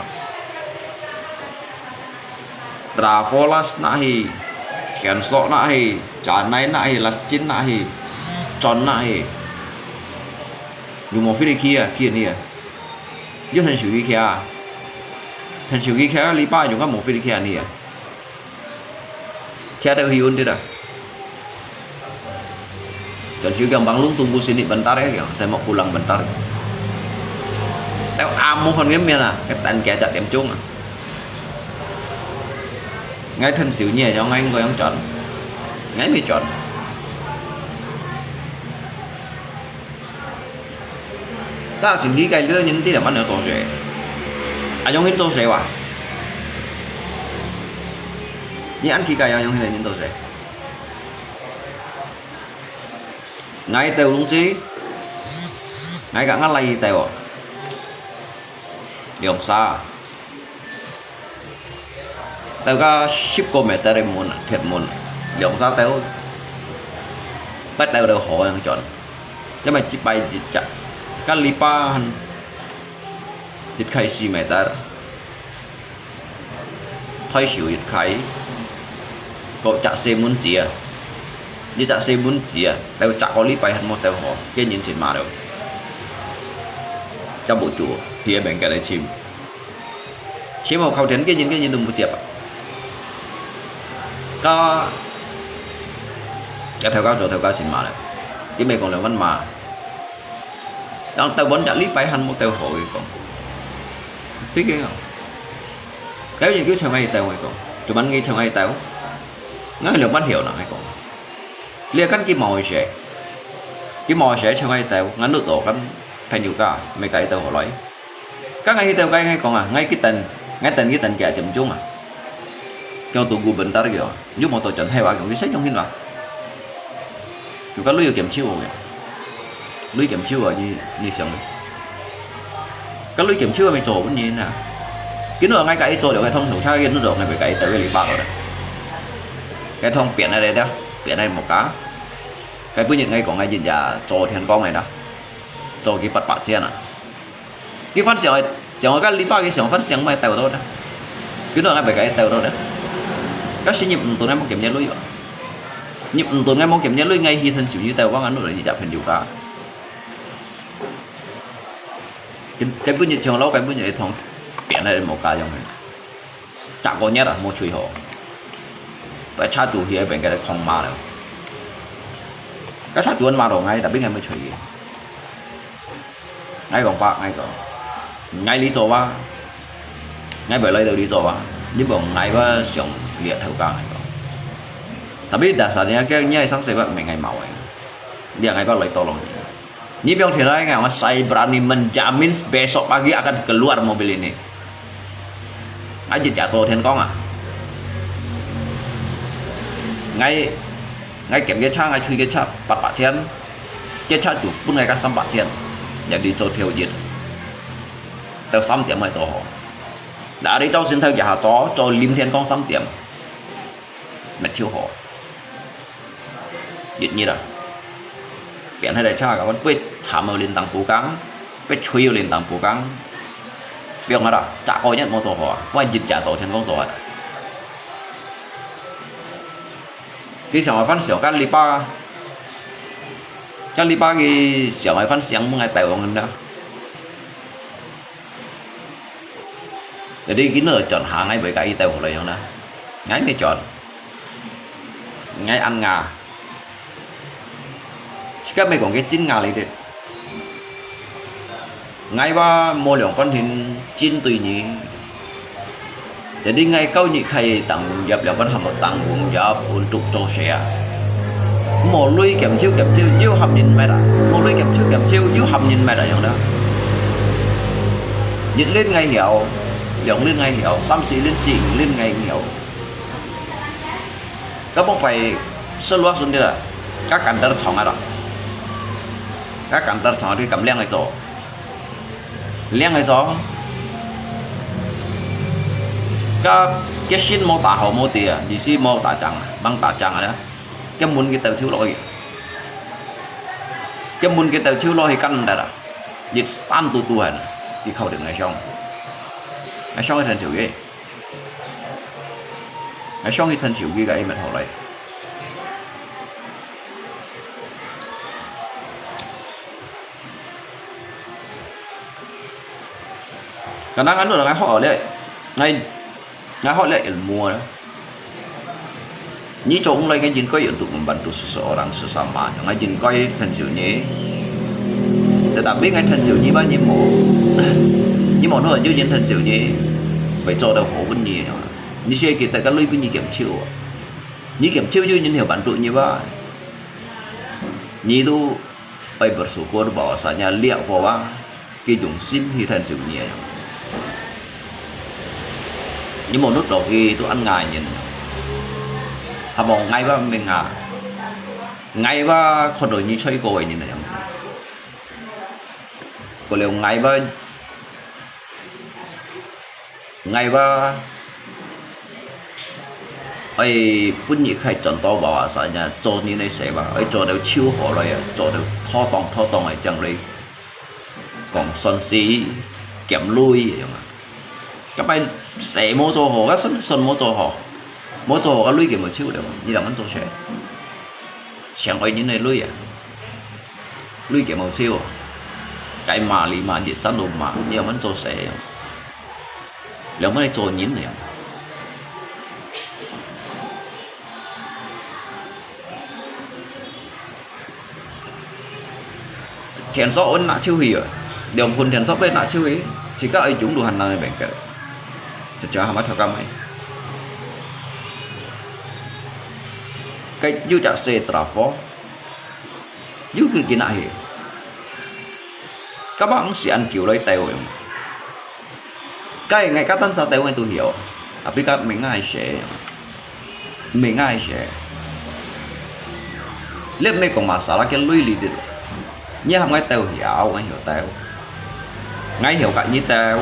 Trafolas na hi, Thiensok na hi, Chanai na hi, Laschin na hi, Chon na hi. Ñu mô Philippines kia, kia nia. 又𢯭手機徛啊，𢯭手機徛，禮拜用个無飛機徛你啊，徛到去穩定啊。Tuần sau kiăng bang lung tunggu sini bentar ya, kiăng saya mau pulang bentar. Tao amu hon ngen mian ah, cái tàn kia chặt điểm chung ah. Ngai thân xíu nhẹ cho ngai có yang chọn. Ngai mới chọn. Ta xin đi cái lứa nhìn đi là bắt đầu tổ sẽ. À, giống hình tổ sẽ à? Ni ăn khi cái giống hình tổ sẽ. Ngai tàu lung chi. Ngai cả ngã lai tàu. Liang sa. Tàu ka sip ko meter mun, thiệt mun. Liang sa tàu. Bắt tàu tàu hó yang chọn. Cái mà chỉ bay chỉ chặt. Cái li pa hăn. Chỉ khai si meter. Thoi siu yit khai, có chak se mun chia. Ni chak se mun chia, tao chak có lý bài hẳn một tao hò, cái nhìn trên mà đâu. Chăm bộ chủ, thì em bên cái đấy chim. Chim một khẩu thiện cái nhìn, cái nhìn đừng một chia bạc. Có, cái theo cao số theo cao trên mà đấy. Cái mẹ còn là văn mà. Yang tàu bón chak lý bài hẳn một tao hò cái con. Tí cái ngào. Cái gì cứ theo ngay tàu ngay con. Tụi bắn ngay theo ngay tàu. Ngay lượng bắn hiểu là ngay con. Lia căn kim màu sẽ. Kim màu sẽ theo ngay tàu. Ngắn nút tổ căn. Thành dù cả. Mấy cái tàu hò lối. Các ngay tàu cái ngay con à. Ngay cái tần. Ngay tần cái tần kia chấm chung à. Kéo tụ gù bần tar kéo. Yuk mô tô chọn hay wa kéo cái sách nhông hin wa. Kéo cái lui kéo kiểm chiếu kìa. Lui kiểm chiếu kìa, nhi, nhi xiang. Cái lui kiểm chiếu mày trổ vẫn nhi nè. Cái nữa ngay cái trổ được cái thông số xa cái nữa rồi ngay bị cái tới cái lý bạc rồi đấy. Cái thông biển này đấy đó. Biển này một cá. Cái bữa nhật ngay có ngay nhìn ra trổ thiên công này đó. Trổ cái bật bạc chia nè. Cái phát xiang, xiang cái lý bác cái xiang phát xiang mày tàu đâu đó. Cái đó ngay phải cái tàu đâu đó. Các sĩ nghiệp tụi ngay mong kiểm nhận lui. Nghiệp tụi ngay mong kiểm nhận lui ngay hi thân chịu như tàu vắng ăn rồi chả phần dù cả. Cái, cái bữa nhiệt trường lâu cái bữa nhiệt thông. Biển này một cái dòng này. Chả có nhất à, mua chui hổ. Phải cha chủ thì bên cái đấy không mà đâu. Cái cha chủ ăn mà rồi ngay, đã biết ngay mới chui. Ngay còn bạc, ngay còn. Ngay lý do ba. Ngay bởi lấy được lý do ba. Nhưng mà ngay ba sống liệt theo ca ngay còn. Tapi dasarnya cái nhai sáng sẽ bác mình ngay màu ấy. Dia ngay ba lôi to lòng ni. Ni biang thiệt là ngay mà saya berani menjamin besok pagi akan keluar mobil ini. Ngay jit jatuh thiên công à. Ngay, ngay kiểm cái cha, ngay chui cái cha, bát bát thiên. Cái cha chủ bún ngay cái sắm bát thiên. Jadi cho theo jit. Tao sắm tiệm ngay cho họ. Đã đi tao xin theo giả cho, cho lim thiên công sắm tiệm. Mệt chiếu họ. Jit nhi à. Biên hai đại cha cả con bê chám ở lên tảng bù căng, bê chui ở lên tảng bù căng. Biên hai đó, chả có nhất mô tô hò, qua jit chả tổ thiên công tổ hò. Cái sao mà phân xỉu cái lý ba, cái lý ba cái sao mà phân xiang mông ai tài ông đó. Jadi kini chọn hàng ngay với cái tàu hò lại đó. Ngay mới chọn. Ngay ăn ngà. Chỉ có mấy con cái chín ngà lý đấy. Ngay ba mua lượng con hình chín tùy nhỉ. Jadi ngay kau nhị khai tặng dập dập con hàm một tặng cũng dập ôn trục trâu xe. Mua lui kiểm chiếu kiểm chiếu, yêu hàm nhìn mày đã. Mua lui kiểm chiếu kiểm chiếu, yêu hàm nhìn mày đã, dòng đó. Nhị lên ngay hiểu, dòng lên ngay hiểu, xăm xì lên xì lên ngay hiểu. Các bông phải sơ lúa xuống đi là các cán tơ chóng à đó. Các cán tơ chóng đi cầm leng này rồi. Leng này rồi. Các cái xin mô tả hậu mô tìa, dì si mô tả chẳng, bằng tả chẳng à đó. Cái muốn cái tàu thiếu lỗi. Cái muốn cái tàu thiếu lỗi thì căn đã đó. Dịch san tu tu hẳn. Thì khâu được ngày xong. Ngày xong thì thành chịu ghê. Ngày sau khi thân chịu ghi gãy mệt hậu lại. Kadang anu lah ngai hok leh, ngai, ngai hok leh ilmu lah. Ni chong lai ngai jin koi untuk membantu seseorang sesama. Ngai jin koi thân siu ni. Tetapi ngai thân siu ni ba ni mo. Ni mo no ju jin thân siu ni. Bai cho da ho pun ni. Ni sia kita ka lui pun ni kiam chiu. Ni kiam chiu ju jin hiu bantu ni ba. Ni tu ai bersyukur bahwasanya liak fo ba. Ki jung sim hi thân siu ni. Ni mo no to ki tu an ngai ni. Ha mo ngai ba meng ha. Ngai ba kho do ni choi ko ni na. Ko leo ngai ba, ngai ba, ai, pun ni khai chọn to ba wa sa nya, cho ni nai se ba, ai, cho do chiu ho lo ya, cho do tho tong, tho tong ai chang lo. Kong son si, kiam lui ya ma. Ka pai se mo cho ho, ka son, son mo cho ho. Mo cho ho, ka lui kiam mo chiu lo, ni lang man cho se. Siang ai ni nai lui ya. Lui kiam mo chiu. Cái mà lý mà nhiệt sẵn đồ mà, ni lang man cho se. Liang man cho nin ya. Thian so on na chiu hi ya. Liang kun thian so pe na chiu hi. Chỉ có ai chúng đủ hành năng bên cái. Chả chả hàm thọ cam ai. Cái yu chả se trà phó. Yu kì kì na hi. Các bạn sẽ ăn kiểu lấy tay rồi. Cái ngày các tan sa tay tu hiểu. Tapi ka meng ngai se. Meng ngai se. Let me kong masalah ke lui li dit. Ni ham ngai teu hiau, ngai hiau teu. Ngai hiau ka ni teu.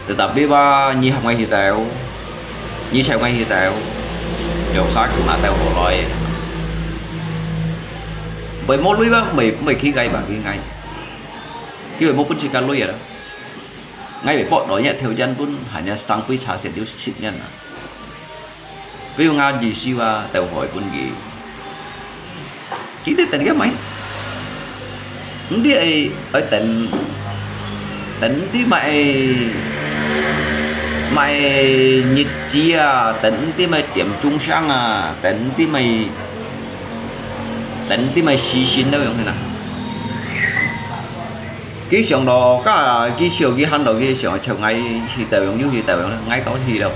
Tetapi ba ni ham ngai hi teu. Ni cheu ngai hi teu. Liang sa ku na teu ho loi. Bai mo lui ba, bai, bai khi ngai ba khi ngai. Ki bai mo pun si ka lui ya. Ngai bai pok do ya theo yan pun hanya sang pui cha siat liu sit yan na. Ví dụ nga gì siu a tàu hỏi bún gì. Chỉ để tỉnh cái máy. Không biết ai, ai tỉnh, tỉnh tí mày, mày nhịp chia, tỉnh tí mày tiệm chung sáng à, tỉnh tí mày, tỉnh tí mày xì xin đâu giống thế nào. Ki siang lo, ka ki siau ki han lo ki siang cheu ngai hi teu yong, yu hi teu yong, ngai tau hi lo.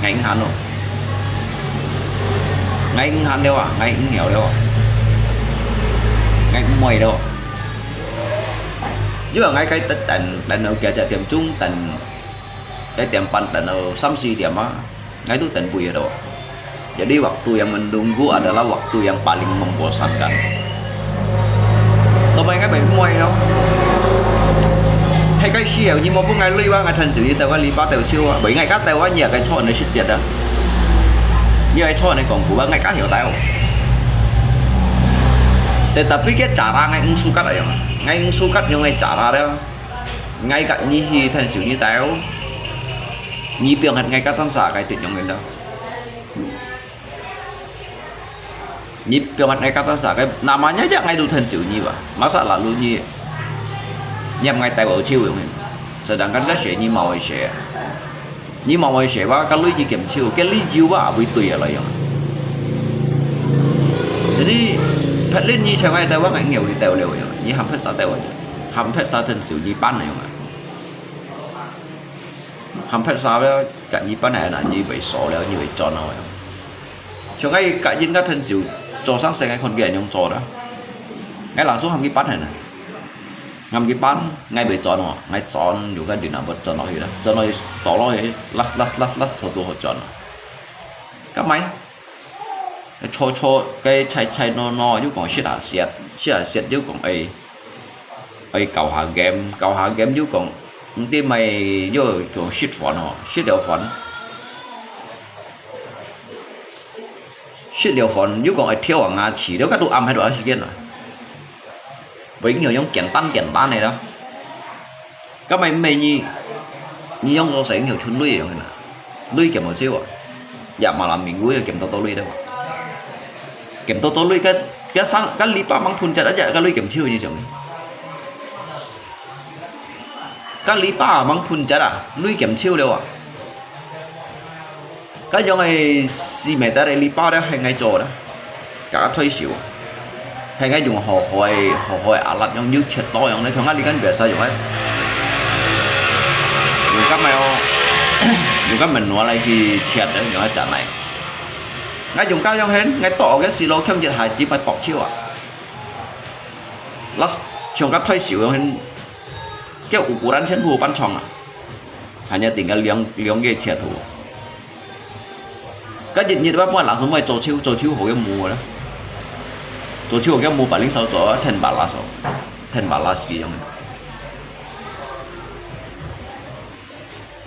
Ngai ing han lo. Ngai ing han liao a, ngai ing hiau liao a. Ngai ing moi liao. Yu a ngai kai tet ten, ten lo kia ja tiam chung ten, kai tiam pan ten lo sam si tiam a. Ngai tu ten bui do. Jadi waktu yang menunggu adalah waktu yang paling membosankan. Tao mai ngai bai muai lo. Hai kai siau ni mo pun ngai lui wa ngai than siu ni tao ka li pa tao siu wa. Bai ngai ka tao wa ni kai cho ni sit siat da. Ni kai cho ni kong ku wa ngai ka hiau tao. Tetapi ke cara ngai ing sukat ayong. Ngai ing sukat yong ngai cara da. Ngai ka ni hi than siu ni tao. Ni piang hat ngai ka than sa kai tit yong ngai da. Ni piang ngai ka than sa, cái namanya aja ngai lu than siu ni ba. Masa lalu ni, ni ham ngai tai wau chiu yong hin. Sedangkan ka se ni mau ai se. Ni mau ai se ba, ka lui ni kiam chiu, cái lý do ba, bui tui ya lo yong. Jadi, phat lin ni chang ngai tai wa ngai ngiau ni tai liao yong. Ni ham phat sa tai wa. Ham phat sa than siu ni pan yong. Ham phat sa liao, ka ni pan hai na, ni bai so liao, ni bai chon no. Cho ngai ka yin ka than siu, cho sang se ngai kon ge nyong cho da. Ngai lang su ham ki pan hai na. Ngam ki pan, ngai bai chon no, ngai chon yu ka din a bot chon no hi da. Chon no hi, so lo hi, las, las, las, las, so tu ho chon no. Ka mai. Cho cho, cái chai chai no no, yu kong sit a siat, sit a siat, yu kong ai, ai kau ha game, kau ha game, yu kong, nti mai, yu kong sit phone ho, sit liao phone. Sit liao phone, yu kong ai thiau a nga chi, liao ka tu am hai tu a si kian a. Bai ing yong kian tan kian tan ne da. Ka mai mai ni, ni yong lo se ing yong chun lui yong na. Lui kiam mo chiu a. Ya ma lam ming wu kiam to to lui da. Kiam to to lui ka, ka sang, ka li pa mang phun chat aja ka lui kiam chiu ni siang. 該禮拜啊，吂分節啊，鐳減少了啊。該樣个四米个禮拜咧，係𠊎做咧，加个退休啊。係𠊎用好好个、好好个壓力，用油切刀樣咧，像𠊎這間biasa用个，用該个哦，用該个拿來去切个，用該隻泥。𠊎用該樣形，𠊎剁个時候，強烈下只排剁手啊。Last像該退休樣形， 叫ukuran全部半長啊，hanya tinggal兩、兩个切頭。該一日一般人所謂做手、做手好个木啦，做手好个木，paling少做ten balas哦，ten balas个樣。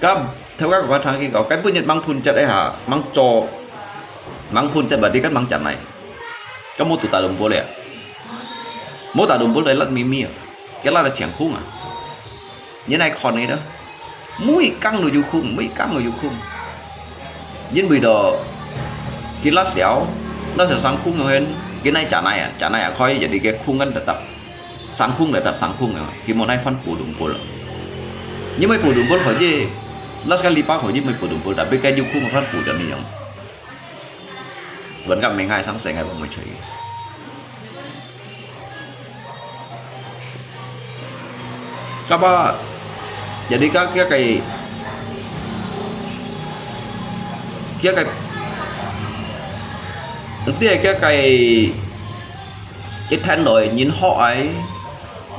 該頭家个聽佢講，該本日吂分節个下，吂做，吂分節，berarti kan吂切泥。 該無就打đồng bul咧，無打đồng bul來拉咪咪啊，該拉到淨空啊。你來看个啦，每一工都有空，每一工都有空。因為到佢拉了，拉成淨空个，佢來切泥啊，切泥啊，可以jadi佢空kan tetap，淨空tetap淨空个，佢無來翻補đồng bul。因為補đồng bul可以，拉个禮拜可以無補đồng bul，tapi該有空翻補个呢樣。 Bukan kami ngai sang sengai pun muncul. Kapa, jadi ka kia kai, kia kai, nanti kia kai, cái tháng rồi nhìn họ ấy,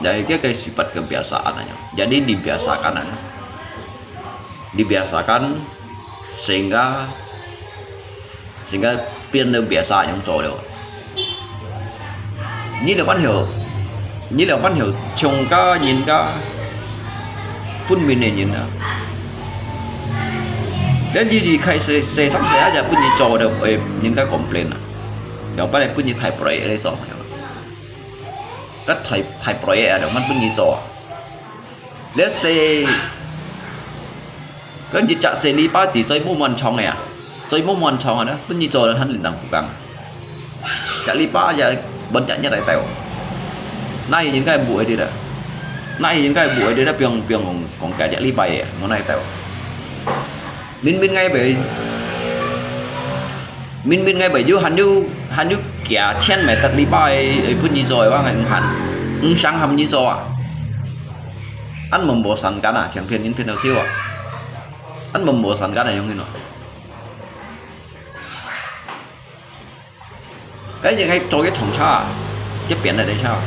jadi kia kai sifat kebiasaan aja. Jadi dibiasakan aja. Dibiasakan sehingga sehingga變到biasa樣做了。你了半後，你了半後，像个人家分明个人啊，你一開始細聲細聲就分你做到，誒，人家complain啊，然後把你分你太proyek你做，該太太proyek啊，然後分你做啊。 Let's say，跟一隻細禮拜子最無滿長个啊，最無滿長个呢，分你做得很令人不公。隻禮拜也分隻月來鬥，那應該無會得啦，那應該無會得啦，不用不用講講該隻禮拜个，無那鬥。明明𠊎會，明明𠊎會有還有還有幾千米隻禮拜个，分你做个話，𠊎毋肯，毋想喊你做啊。 恁樣無相干啊，成騙人騙到笑啊！恁樣無相干啊，用个喏。該應該做个重車啊，一邊个車啊。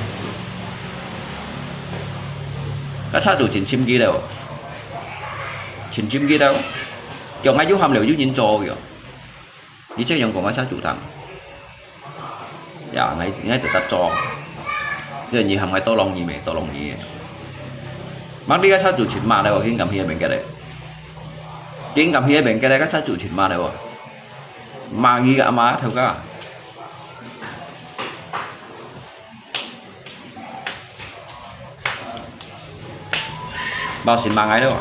該車主真心機了，真心機了，叫𠊎有喊了有人做个。 你這樣講，𠊎車主聽。呀，𠊎𠊎特特做，因為你喊𠊎多lòng你咩，多lòng你。Mandi該車主全罵了，我緊撳去邊个咧？緊撳去邊个咧？該車主全罵了，罵你个阿媽頭家。 Bao sin mangai đó.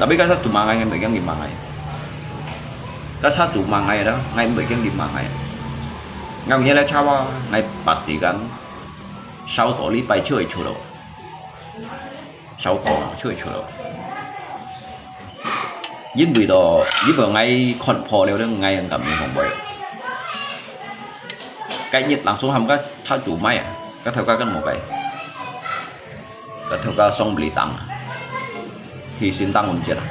Tapi kata tu mangai ngai megang di mangai. Kata tu mangai đó, ngai megang di mangai. Ngai punya lah cawa, ngai pastikan. Sau to li pai chui chulo. Sau to chui chulo. 因為咯，因為𠊎看破了，𠊎毋敢用紅背。該日langsung喊該車主賣啊，該頭家跟無該，該頭家送不離檔啊，去新檔運接啊。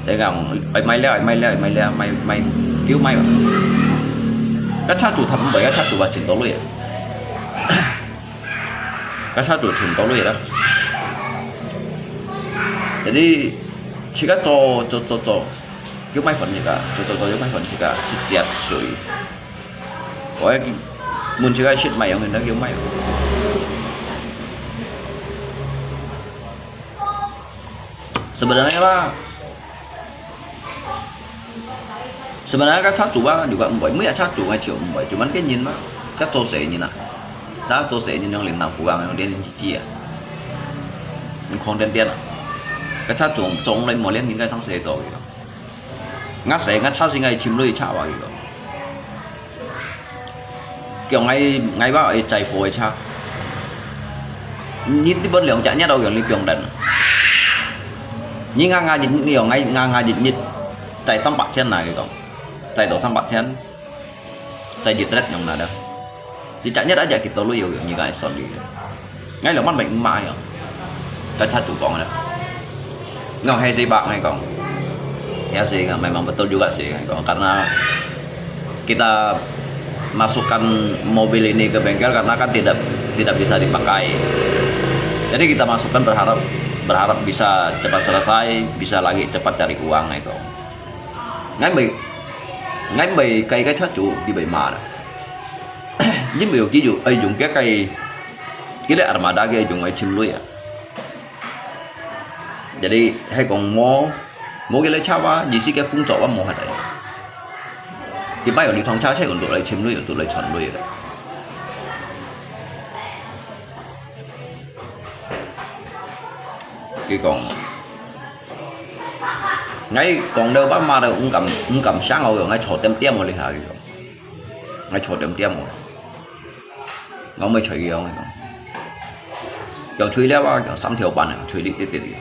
你講，哎，賣了，哎，賣了，哎，賣了，賣賣，叫賣吧。該車主他毋賣，該車主話錢多鐳啊。 該車主全到位啦。Jadi，自家做做做做，又賣分自家，做做做又賣分自家，食食水。我問自家食賣用，人又賣。Sebenarnya lah, Sebenarnya該車主啊，如果毋會，每一車主𠊎就毋會，就問个人嘛，該做事人啊，該做事人用領導部啊，用練練自己啊，用狂癲癲啊，該車主從來無練人該上司做个，𠊎事𠊎車先𠊎尋鐳車話个。 叫𠊎𠊎話會載貨个車。你，你分兩隻月，我講你放等。你牙牙日日，你講牙，牙牙日日，才三百千啊，佢講，才到三百千，才一日用啊，一隻月啊，就幾多鐳，你講算佢。𠊎兩萬八五萬啊，在車主講个。 No, hai sih, Pak, ngai kong. Ya sih, memang betul juga sih, ngai kong. Karena kita masukkan mobil ini ke bengkel karena kan tidak, tidak bisa dipakai. Jadi kita masukkan berharap, berharap bisa cepat selesai, bisa lagi cepat cari uang, ngai kong. Ngai bai, ngai bai kai kai chatu di bai ma. Jin bai yo ki yo, ai yung kia kai, ki le armada kia yung ai chim lui ya. Jadi, hai kong mo, mo ke lai cha wa, G C ke kung chok wa mo hat ai. Ki bai yo li thong cha chai untuk lai chim lui, untuk lai chon lui. Ki kong. Ngai kong deu ba ma deu ung kam, ung kam sang au, ngai cho tem tem mo li ha ki kong. Ngai cho tem tem mo. Ngau mai choi yong, yong chui liao a, yong sam thiau pan, yong chui li ti ti li.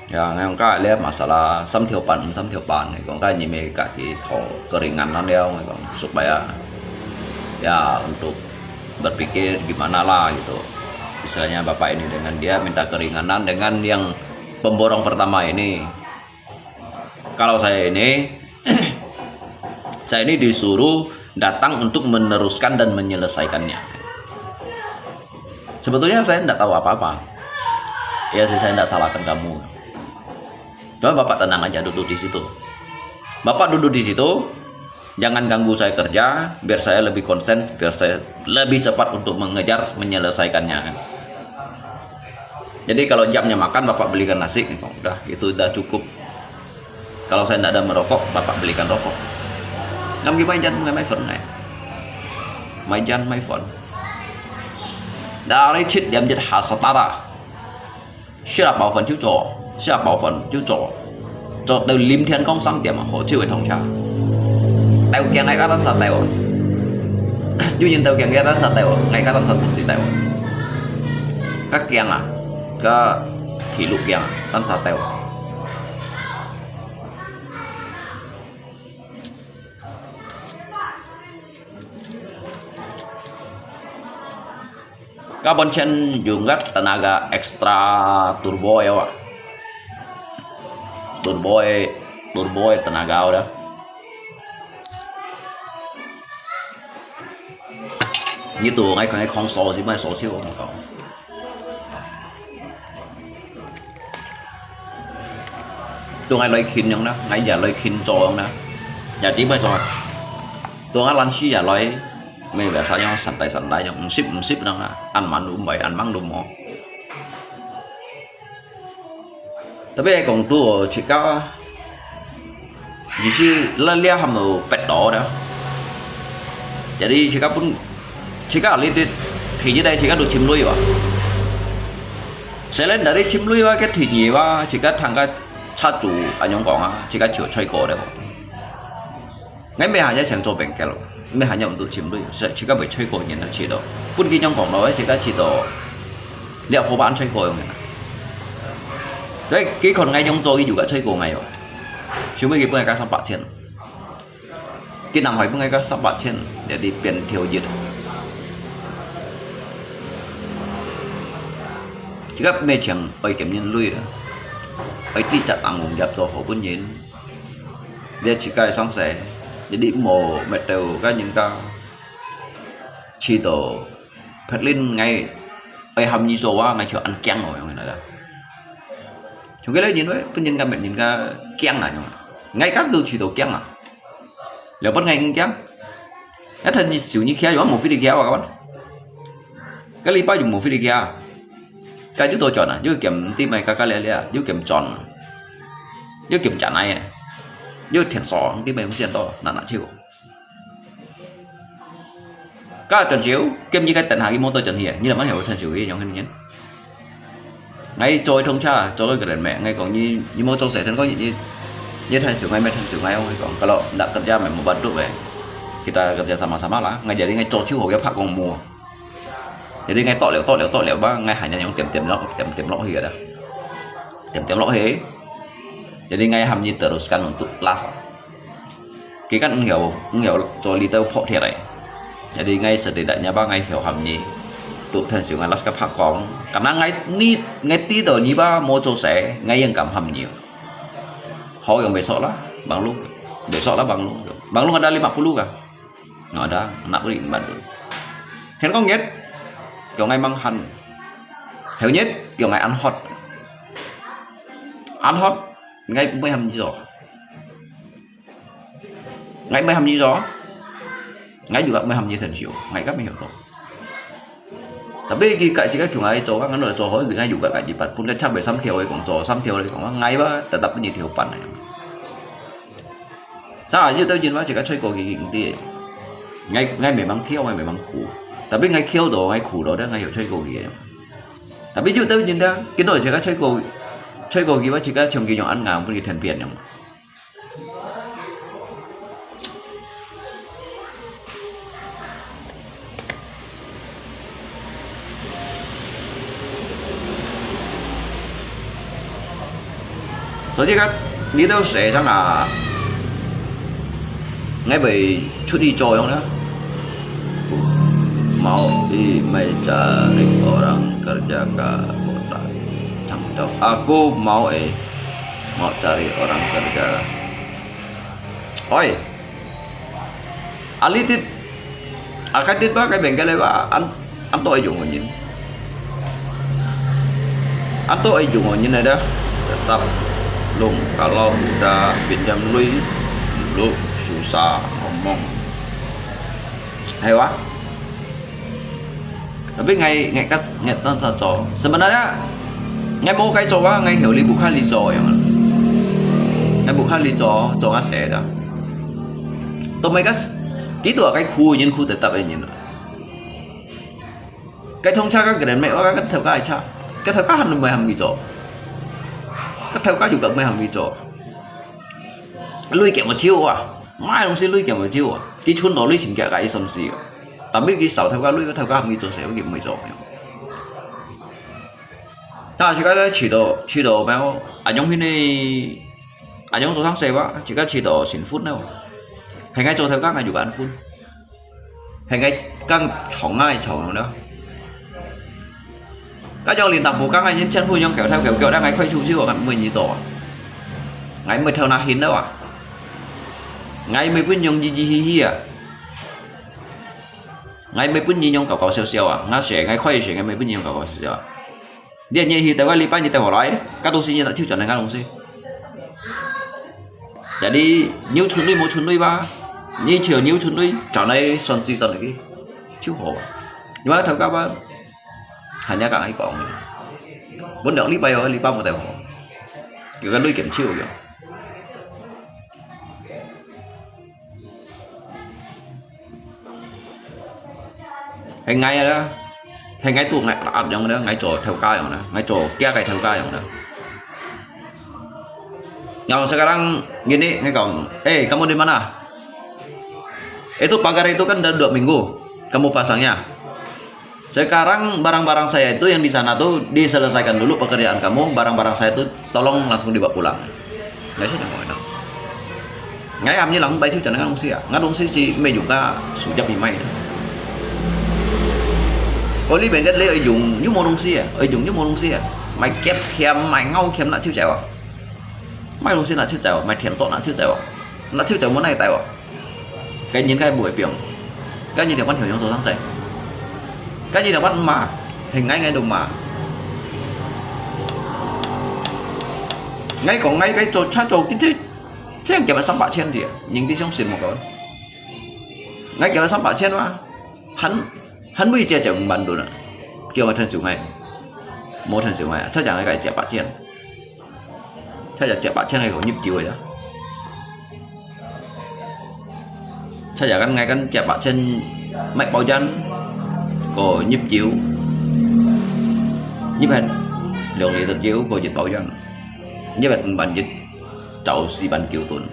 Ya, ngai yong ka liao masalah sam thiau pan, sam thiau pan, yong ka ni me ka ki tho keringan nan liao, yong supaya ya untuk berpikir gimana lah gitu. Misalnya bapak ini dengan dia minta keringanan dengan yang pemborong pertama ini. Kalau saya ini, saya ini disuruh datang untuk meneruskan dan menyelesaikannya. Sebetulnya saya ndak tahu apa-apa. Ya sih, saya ndak salahkan kamu. Cuma Bapak tenang aja duduk di situ. Bapak duduk di situ, jangan ganggu saya kerja, biar saya lebih konsen, biar saya lebih cepat untuk mengejar menyelesaikannya. Jadi kalau jamnya makan, Bapak belikan nasi, udah, itu udah cukup. Kalau saya ndak ada merokok, Bapak belikan rokok. Ngam ki mai jan, mai phone ngai. Mai jan, mai phone. Dari chit diam jit ha satara. Sia bao phone chiu cho, sia bao phone chiu cho. Cho teu lim thian kong sam tiam ho chiu thong cha. Teu kiang ngai ka tan sa teu. Yu yin teu kiang ngai tan sa teu, ngai ka tan sa taxi teu. Ka kiang a, ka thí luk kiang a, tan sa teu. Ka bon chen yung gat tenaga extra turbo ya wa. Turbo, turbo tenaga udah. Ni tu ngai kong ngai kong so si mai so si ko kong. Tu ngai loi khin yong na, ngai ya loi khin cho yong na. Ya ti mai cho. Tu ngai lan si ya loi, mai ba sa yong santai santai yong, msip msip yong na, an man lu mai, an mang lu mo. Tapi kong tu chika Ji si la lia ham lo pet to da. Jadi chika pun, chika li ti, thi ji dai chika tu chim lui wa. Selen dari chim lui wa ke thi nyi wa, chika thang ka cha chu anyong kong a, chika chiu choi ko de. Ngai me ha ya chang cho beng ke lo. Me ha ya tu chim lui, sa chika bai choi ko nyen na chi do. Pun ki nyong kong lo, chika chi do. Lia fo ban choi ko yong na. Dai ki kon ngai nyong cho ki yu ka choi ko ngai yo. Siu mui ki pun ngai ka sam pa chen. Ki nang hoi pun ngai ka sam pa chen, ya di pian thiu yit. Chika me chang oi kem nyen lui da. Oi ti cha tang ung yap cho ho pun nyen. Lia chika sang se. Ya di mo me teu ka nyen ka. Chi do. Phet lin ngai. Oi ham nyi cho wa ngai cho an kiang lo yong na da. Chung ke le nyen we, pun nyen ka met nyen ka kiang na yong. Ngai ka tu chi do kiang a. Leo pon ngai kiang. Ya than nyi siu nyi kia yo mo fi di kia wa ka wan. Ka li pa yu mo fi di kia. Ka yu to chon a, yu kem ti mai ka ka le le a, yu kem chon. Yu kem chan ai. Yu thian so, ti mai mo sian to, na na chiu. Ka chon chiu, kem nyi ka tan ha ki mo to chon hi, nyi la man heo than siu ki yong hen nyen. Ngai choi thong cha, choi ka ren me, ngai kong nyi, nyi mo choi se than kong nyi, nyi than siu ngai me than siu ngai ong kong, kalau ndak kerja me mo bantu me. Kita kerja sama-sama lah, ngai jadi ngai choi chiu ho ya phak kong mo. Jadi ngai tok liau, tok liau, tok liau ba, ngai hanya yang tiam-tiam lok, tiam-tiam lok hi ada. Tiam-tiam lok hi. Jadi ngai ham ni teruskan untuk last. Kì kan ngiau, ngiau cho little pot thiệt leh. Jadi ngai setidaknya ba ngai hiau ham ni. Tu thân sự ngai last ka phak kong. Karena ngai ni, ngai ti do ni ba mo cho se, ngai yang kam ham ni. Ho yang besok lah, Bang Lung. Besok lah Bang Lung. Bang Lung ada lima puluh kah? Nggak ada, anak beri Bang Lung. Hen kong yet, kau ngai mang han. Hiau yet, kau ngai ăn hot. Ăn hot, ngai mui ham ni cho. Ngai mui ham ni cho. Ngai juga mui ham ni thân sự. Ngai ka mui ham cho. Tapi kì cái chỉ cái chúng ai cho, ngăn rồi cho hỏi người ngai juga cái gì bạn phun cái chắc về sắm theo ấy cũng cho, sắm theo đấy cũng ngai ba, tetap như theo bạn này. Sa, yu tau jin ba chỉ cái chơi cô kì kì đi. Ngai, ngai mê mang khiêu, ngai mê mang khu. Tapi ngai khiêu đó, ngai khu đó, đó ngai hiểu chơi cô kì. Tapi yu tau jin đó, cái đó chỉ cái chơi cô, chơi cô kì ba chỉ cái chung kì dùng ăn ngang, phun kì thân phiền nhung. 所以个，你都写上啊，我们出去做用了。Mau i mai cari orang kerja ka kota. Cang tau. Aku mau eh, mau cari orang kerja. Oi. Ali tit. Akai tit ba cái bengkel ba ăn, ăn to ai dùng ngon nyin. Ăn to ai dùng ngon nyin ai dah. Tetap lung kalau udah pinjam lui, lu susah ngomong. Hay wa. Tapi ngai, ngai kat, ngai tan sa cho. Sebenarnya, ngai mau kai cho wa, ngai hiu li bukan li cho yang. Ngai bukan li cho, cho ngai se dah. To mai kas, kí tu kai khu nyin khu tetap nyin. Cái thông cha cái keren mai wa cái thau ka cha. Cái thau ka han mai ham ki cho. Cái thau ka juga mai ham ki cho. Lui kiam chiu wa. Mai long si lui kiam chiu wa. Kí chun do lui chin kia kai son si. Tapi kí sao thau ka lui thau ka ham ki cho se ki mai cho. Ta chỉ cái đó chỉ đồ, chỉ đồ bao. Anh Dũng hini, anh Dũng tôi thắng xe wa, chỉ cái chỉ đồ xin phút nào. Hay ngay cho thau ka ngay juga ăn phút. Hay ngay căng chóng ngay chóng đó. Các cháu liên tập một các anh nhân chân phu nhông kéo theo kéo kéo đang ngay khoai chu chứ còn mười nhí rồi. Ngay mười thâu na hin đó à. Ngay mười pun nhông gì gì hi hi à. Ngay mười pun nhí nhông cậu cậu siêu siêu à. Ngã sẽ ngay khoai sẽ ngay mười pun nhí nhông cậu cậu siêu siêu à. Dia nyi hi tau ka li pa nyi tau ho lai, ka tu si nyi tak chiu chọn ngay ka long si. Jadi, nyiu chun lui mo chun lui ba, nyi chiu nyiu chun lui, chọn ngay son si son ki. Chiu ho ba. Nyi ba thau ka ba, hanya ka ngai kong. Bốn đoạn li pa yo, li pa mo tau ho. Kiu ka lui kiểm chiu yo. Hay ngay đó. Hay ngay tu ngay ap yang đó, ngay cho thau ka yang đó, ngay cho kia cái thau ka yang đó. Yang sekarang gini, ngay kong, eh, kamu di mana? Itu pagar itu kan udah dua minggu kamu pasangnya. Sekarang barang-barang saya itu yang di sana tuh diselesaikan dulu pekerjaan kamu, barang-barang saya itu tolong langsung dibawa pulang. Nggak sih, nggak enak. Ngai ham ni lang tai chiu chọn ngay long si à. Ngay long si si mê dùng ka su jap hi mai. Ôi li bên cái lê ơi dùng như mô long si à, ơi dùng như mô long si à. Mai kép khiam, mai ngâu khiam nạ chiu chèo à. Mai long si nạ chiu chèo, mai thiam sọ nạ chiu chèo à. Nạ chiu chèo mô nai tai à. Cái nhìn cái buổi piang. Cái nhìn được bắt hiểu nhau rồi sáng sớm. Cái nhìn được bắt mà. Hình ngay ngay đồng mà. Ngay có ngay cái chỗ chat chỗ cái thế. Thế anh kêu mà sắm bạc chen đi. Nhìn đi sống xin một cái. Ngay kêu mà sắm bạc chen mà. Hẳn, hẳn mới chia chừng bằng đồ nè. Kêu mà thân sự ngay. Mô thân sự ngay. Chắc chắn là cái chia bạc chen. Chắc chắn chia bạc chen ngay có nhịp chiều rồi đó. Chắc chắn ngay cái chia bạc chen máy bao chân có nhịp chiều. Nhịp hẹn. Lượng lý thật chiều có dịch bao chân. Nhịp hẹn bản dịch. Cháu xì bản kiểu tuần.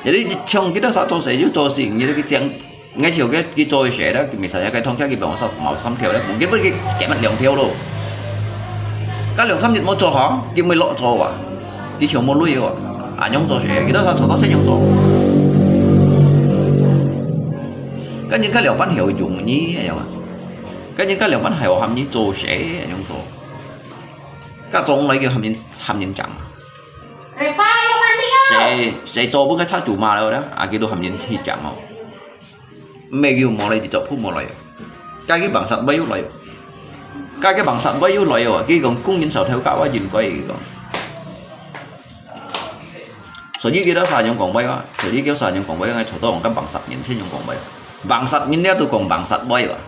Jadi chong kita sa cho se, yu cho sing, jadi cái chang 𠊎就該佢做个事咧，佢毋使一個通宵，佢分我三毛三條咧，目前分佢減兩條咯。該兩三日無做好，佢毋會落做啊，佢就無鐳啊，恁樣做事，佢到時做到先樣做。該人該兩班係有用呢，恁樣啊？該人該兩班係有喊你做事，恁樣做？該從來佢喊人喊人講啊？誰誰做分該差主罵了咧？啊，佢都喊人去講哦。 毋係佢無來，直接鋪無來。該佢bằng sắt會又來。該佢bằng sắt會又來哦，佢講工人少頭家，我應該佢講。所以佢兜啥樣講話啊？所以叫啥樣講話？𠊎坐到講該bằng sắt人先樣講話。bằng sắt人了都講bằng sắt會啊。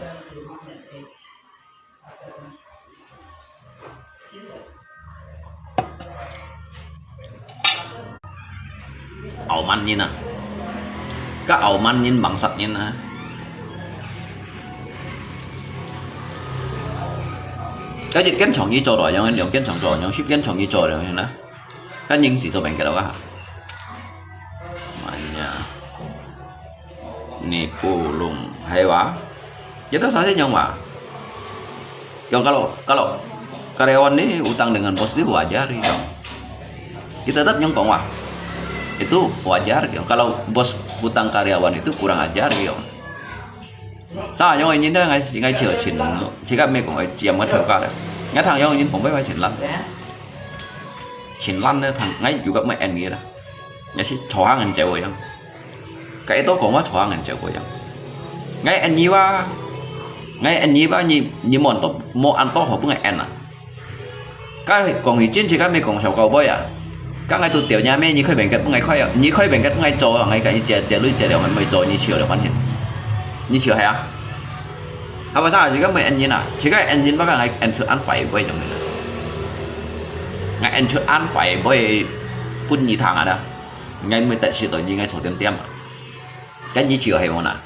傲慢人啊，該傲慢人bằng sắt人啊。該一間廠佢做到樣，兩間廠做樣，十間廠佢做到樣啦。該人事做變結了啊？哎呀，你不弄，係哇？Kita saja yang wa. Yang kalau kalau karyawan ni utang dengan bos ni wajar gitu. Kita tetap nyongkong wa. Itu wajar gitu. Kalau bos utang karyawan itu kurang ajar gitu. Sa yang ini dah ngai ngai chiu chin. Jika me kong ai chiam ngai thau ka dah. Ngai thang yang ini kong bai bai chin lan. Chin lan dah thang ngai juga mai en gitu dah. Ngai si chawang en jauh yang. Cái đó講話坐硬人就嗰樣。𠊎恩你哇，𠊎恩你哇，你你無安到無安到好分𠊎恩啊？該講起真實，該毋係講笑到尾啊！該𠊎都掉你咩？你開平格分𠊎開啊！你開平格分𠊎做啊！𠊎甲你借借鐳借了，𠊎毋會做，你笑了半天，你笑係啊？係無啥？自家毋係恩人啊？自家恩人，baka𠊎恩出安壞尾種人啊！𠊎恩出安壞尾分你聽啊啦！ 𠊎毋會得失到你，𠊎坐恬恬啊。該你就係無啦？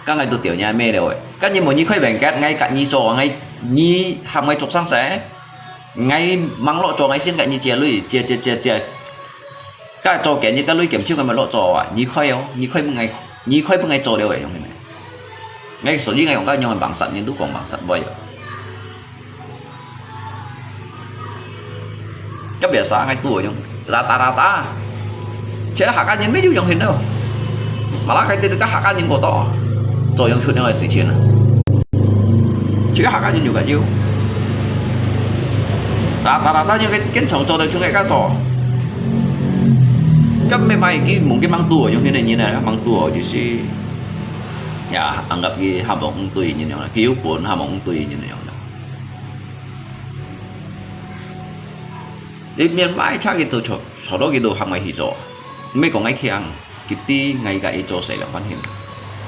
該𠊎都掉你咩了喂？該你無你開平格，𠊎甲你做，𠊎你喊𠊎做生事，𠊎吂落做，𠊎先甲你借鐳，借借借借。該做今日該鐳今朝𠊎毋落做啊！你開哦，你開分𠊎，你開分𠊎做了喂，用咩？𠊎所以𠊎用該用bằng sắt，你都講bằng sắt尾啊！ Kau biasa ngai tu yung rata-rata. Chỉ có Hakka nhân mới dùng dòng hình đâu. Mà lá cái tên các Hakka nhân của to. Rồi dùng suốt những sự chiến. Chỉ có Hakka nhân dùng cả chứ. Rata-rata những cái kiến trồng cho đời chúng cái cá to. Các mấy mai cái mùng cái măng tua dùng hình này như này, măng tua chứ si. Ya, anggap cái hàm bóng tùy như nhau, cái yếu cuốn hàm bóng tùy như nhau. Đi miền Bắc chắc cái tôi cho, sau đó cái đồ hàm ngay hì rồi. Mấy con ngay khiang, cái tí ngay cả ít cho xảy là quan hiểm.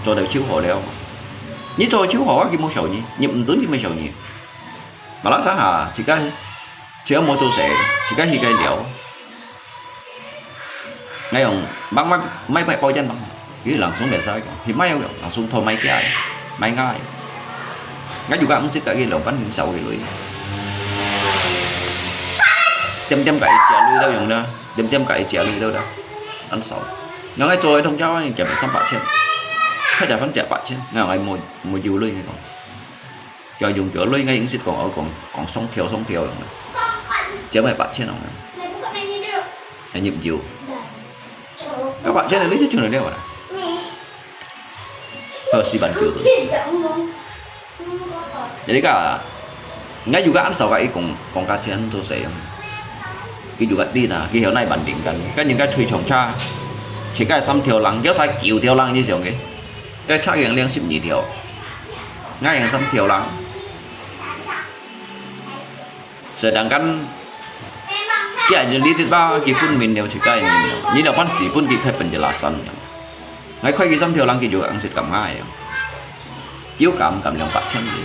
Cho đều chiếu họ đeo. Nhớ cho chiếu họ cái mua sầu nhỉ, nhậm tuấn cái mua sầu nhỉ. Mà lá sáng hà, chỉ cái, chỉ có mua cho sẽ, chỉ cái hì cái đeo. Ngai yong, bang mai, mai pai pau jan bang. Ki langsung biasa kong. Hi mai yong, langsung thâu mai kia. Mai ngai. Ngai juga mesti ka ki lòng pan him sau ki lui. Tiam tiam ka i chia lui dau yong da. Tiam tiam ka i chia lui dau da. Ăn sau. Ngai ngai choi thong jao ni, chia phải 三百千. Khai chia fan chia 百千. Ngai ngai mo, mo jiu lui ngai kong. Cho dùng cho lui ngai ing sit kong au kong, kong song thiao, song thiao yong. Chia mai 百千 yong. Ngai nyim jiu. Ka 百千 ni lui chia chun lui liao da. Hơ si ban kiu tu. Jadi ka, ngai juga ăn sau ka i kong, kong ka chien tu se yong. Ki juga ti na, ki hiao nai ban ding kan. Kan yin ka chui chong cha. Chi ka 三条 lang, kiao sai 九条 lang ni siong ke. Ka cha yang liang 十二条. Ngai yang 三条 lang. Sedangkan kia je li tit ba ki phun min neo chi kai ni neo. Ni neo pan si phun ki khai penjelasan. Ngai khai ki 三条 lang ki juga ang sit kam ngai. Kiu kam kam liang 百千 ni.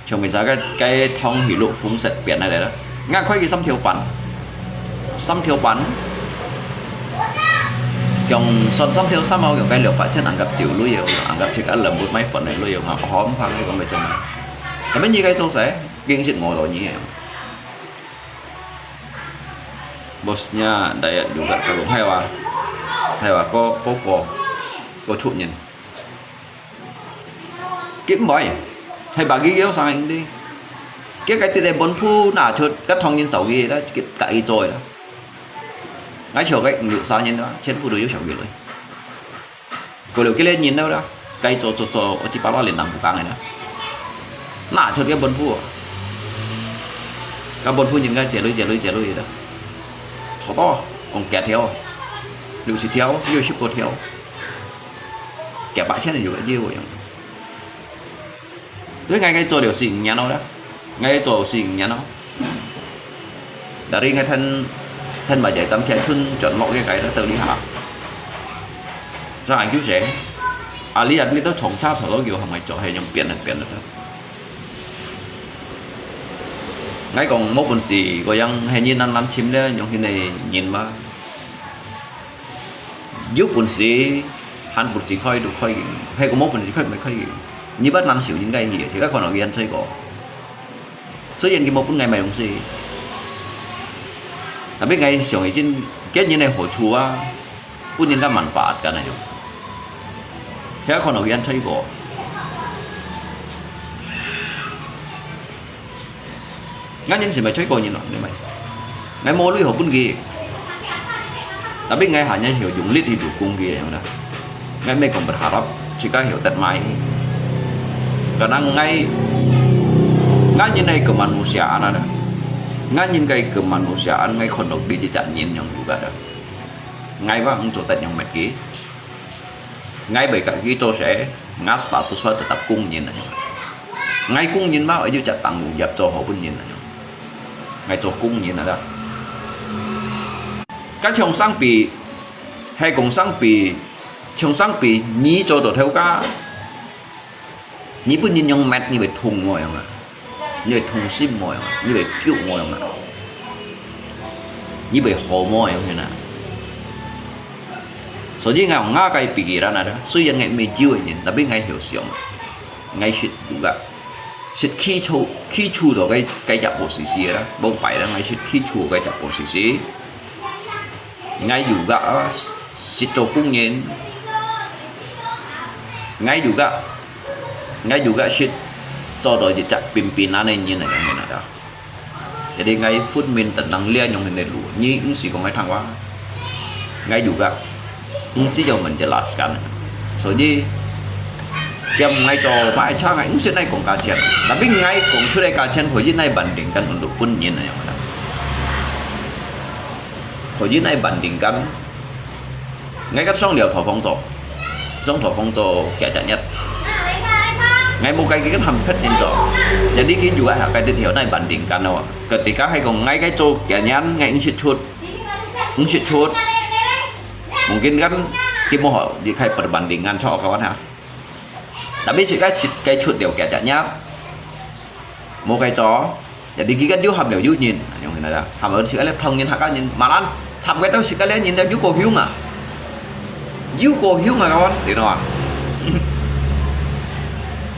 Chong mi sa cái, cái thông hỷ lục phung set pian nai da. Ngai khai ki 三条 pan. 三条 pan. Kiong son 三条 三 au kiong cái liao 百千 anggap chiu lui yong, anggap chi ka lem but mai phun lui yong, hom phang ni kong mai chong. Tapi ni cái chong sai, ging sit ngo lo ni. Bosnya daya juga kalau hai wa. Hai wa ko, ko fo. 个出人。佢毋會，係bagi佢有生意个。佢个直接本部拿出，个同人手个啦，佢家己做个啦。𠊎笑个五六十人啦，全部都有手个了。過了幾多人了啦，該做做做，我只把那連人不講个啦。拿出个本部，个本部人家接累接累接累个啦。差不多，講幾條，六十條，六十个條。 幾百千有个有个樣。所以𠊎个做了四五年咯啦，𠊎个做四五年咯。Dari𠊎聽聽把仔當天春轉落个个都到這下。上海就是，啊，你啊，你都從頭到尾有行个做，係用變个變个。𠊎講無本事，个樣係你難難尋咧，用現在人嘛。 有本事，還本事開就開个，係个無本事開毋係開个。你捌人笑人个去，自家看到佢人衰過。雖然佢無分𠊎買東西，tapi𠊎想个真，个人个好處啊，分人家manfaat个那種。自家看到佢人衰過。 𠊎人係毋係衰過人咯，你咪。𠊎無鐳好分佢。Tapi𠊎還係用力去做工个樣啦。𠊎毋係講berharap，自家曉得買。Kadang𠊎，𠊎人个kemanusiaan啊，𠊎人个kemanusiaan，𠊎看到佢一隻人樣有个。𠊎話毋做得樣乜个。 𠊎毋係佢做事，𠊎status話tetap工人啊。𠊎工人嘛，愛有隻tanggung jawab做好分人啊。𠊎做工人啊啦。該像相比，係講相比，像相比，你做到頭家， 你分人樣搣，你會痛無樣啊？你會痛心無樣啊？你會噭無樣啊？你會好無樣啊？所以𠊎講𠊎个pikiran啊，雖然𠊎毋係有个人，tapi𠊎曉想，𠊎識有个，識去處去處到該該隻posisi啦，無壞啦，𠊎識去處該隻posisi。 𠊎有个啊，識做工人。𠊎有个，𠊎有个識做到一隻平平安个人啊，樣个啦。Jadi𠊎分明等等這樣个路，你毋使講𠊎聽話。𠊎有个，毋使有menjelaskan。所以， Tiap𠊎做買車，𠊎毋識來講價錢。Tapi𠊎講出來價錢，可以來bandingkan untuk分人啊，樣啦。可以來bandingkan。𠊎个上了套房租，上套房租幾隻月。𠊎無計佢跟喊別人做。Jadi佢有啊，下个地條來bandingkan咯。Ketika𠊎講𠊎个做幾年，𠊎毋識出，毋識出。Mungkin kan，佢無好，你可以perbandingan，cho kawan ha。 Tapi自家識个出了幾隻月，無个做，jadi佢个又喊了有人，樣个啦，喊了自家了同人客家人，malah喊个到自家了人了有个凶啊，有个凶啊，kawan，你知道啊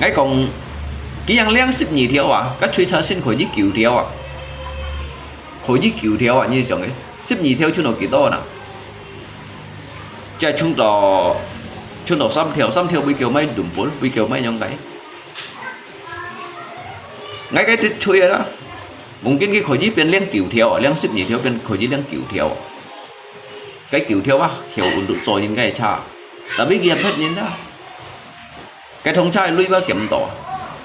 ？𠊎講，佢樣領十二條啊，該最差先可以九條啊，可以九條啊，你想个，十二條出到幾多呢？ 再衝到，衝到三條，三條會叫買dumpul，會叫買樣个。𠊎个直吹啦，mungkin佢可以變領九條啊，領十二條變可以領九條啊。該九條啊，曉untuk做應該差。Tapi佢也騙人啊。 該通車个鐳吧減到，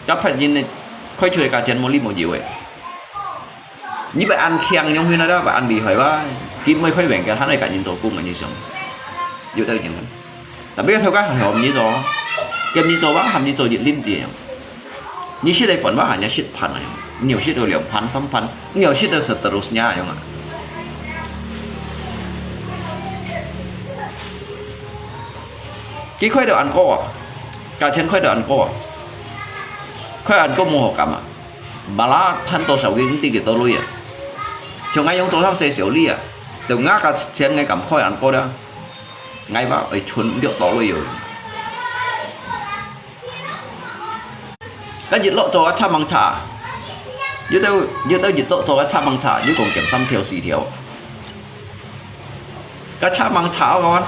該別人个開出个價錢無理無由个。你會恁強樣去哪啦，會恁厲害吧？佢毋會開玩笑，還係跟人做工个，你想，有得人。Tapi該頭家還喊你做，喊你做吧，喊你做一輪子樣。你識得分吧，還係識分啊樣。你有識得兩分、三分，你有識得seterusnya樣啊。 佢開到恁高啊，價錢開到恁高啊，開恁高無好感啊。Malah賺多少个毋知幾多鐳啊。像𠊎用做上些小利啊，就𠊎價錢𠊎敢開恁高啦，𠊎話會存六多鐳哦。 該日落做啊，慘吂慘。有兜，有兜日落做啊，慘吂慘，有講減三條四條。該慘吂慘，我講，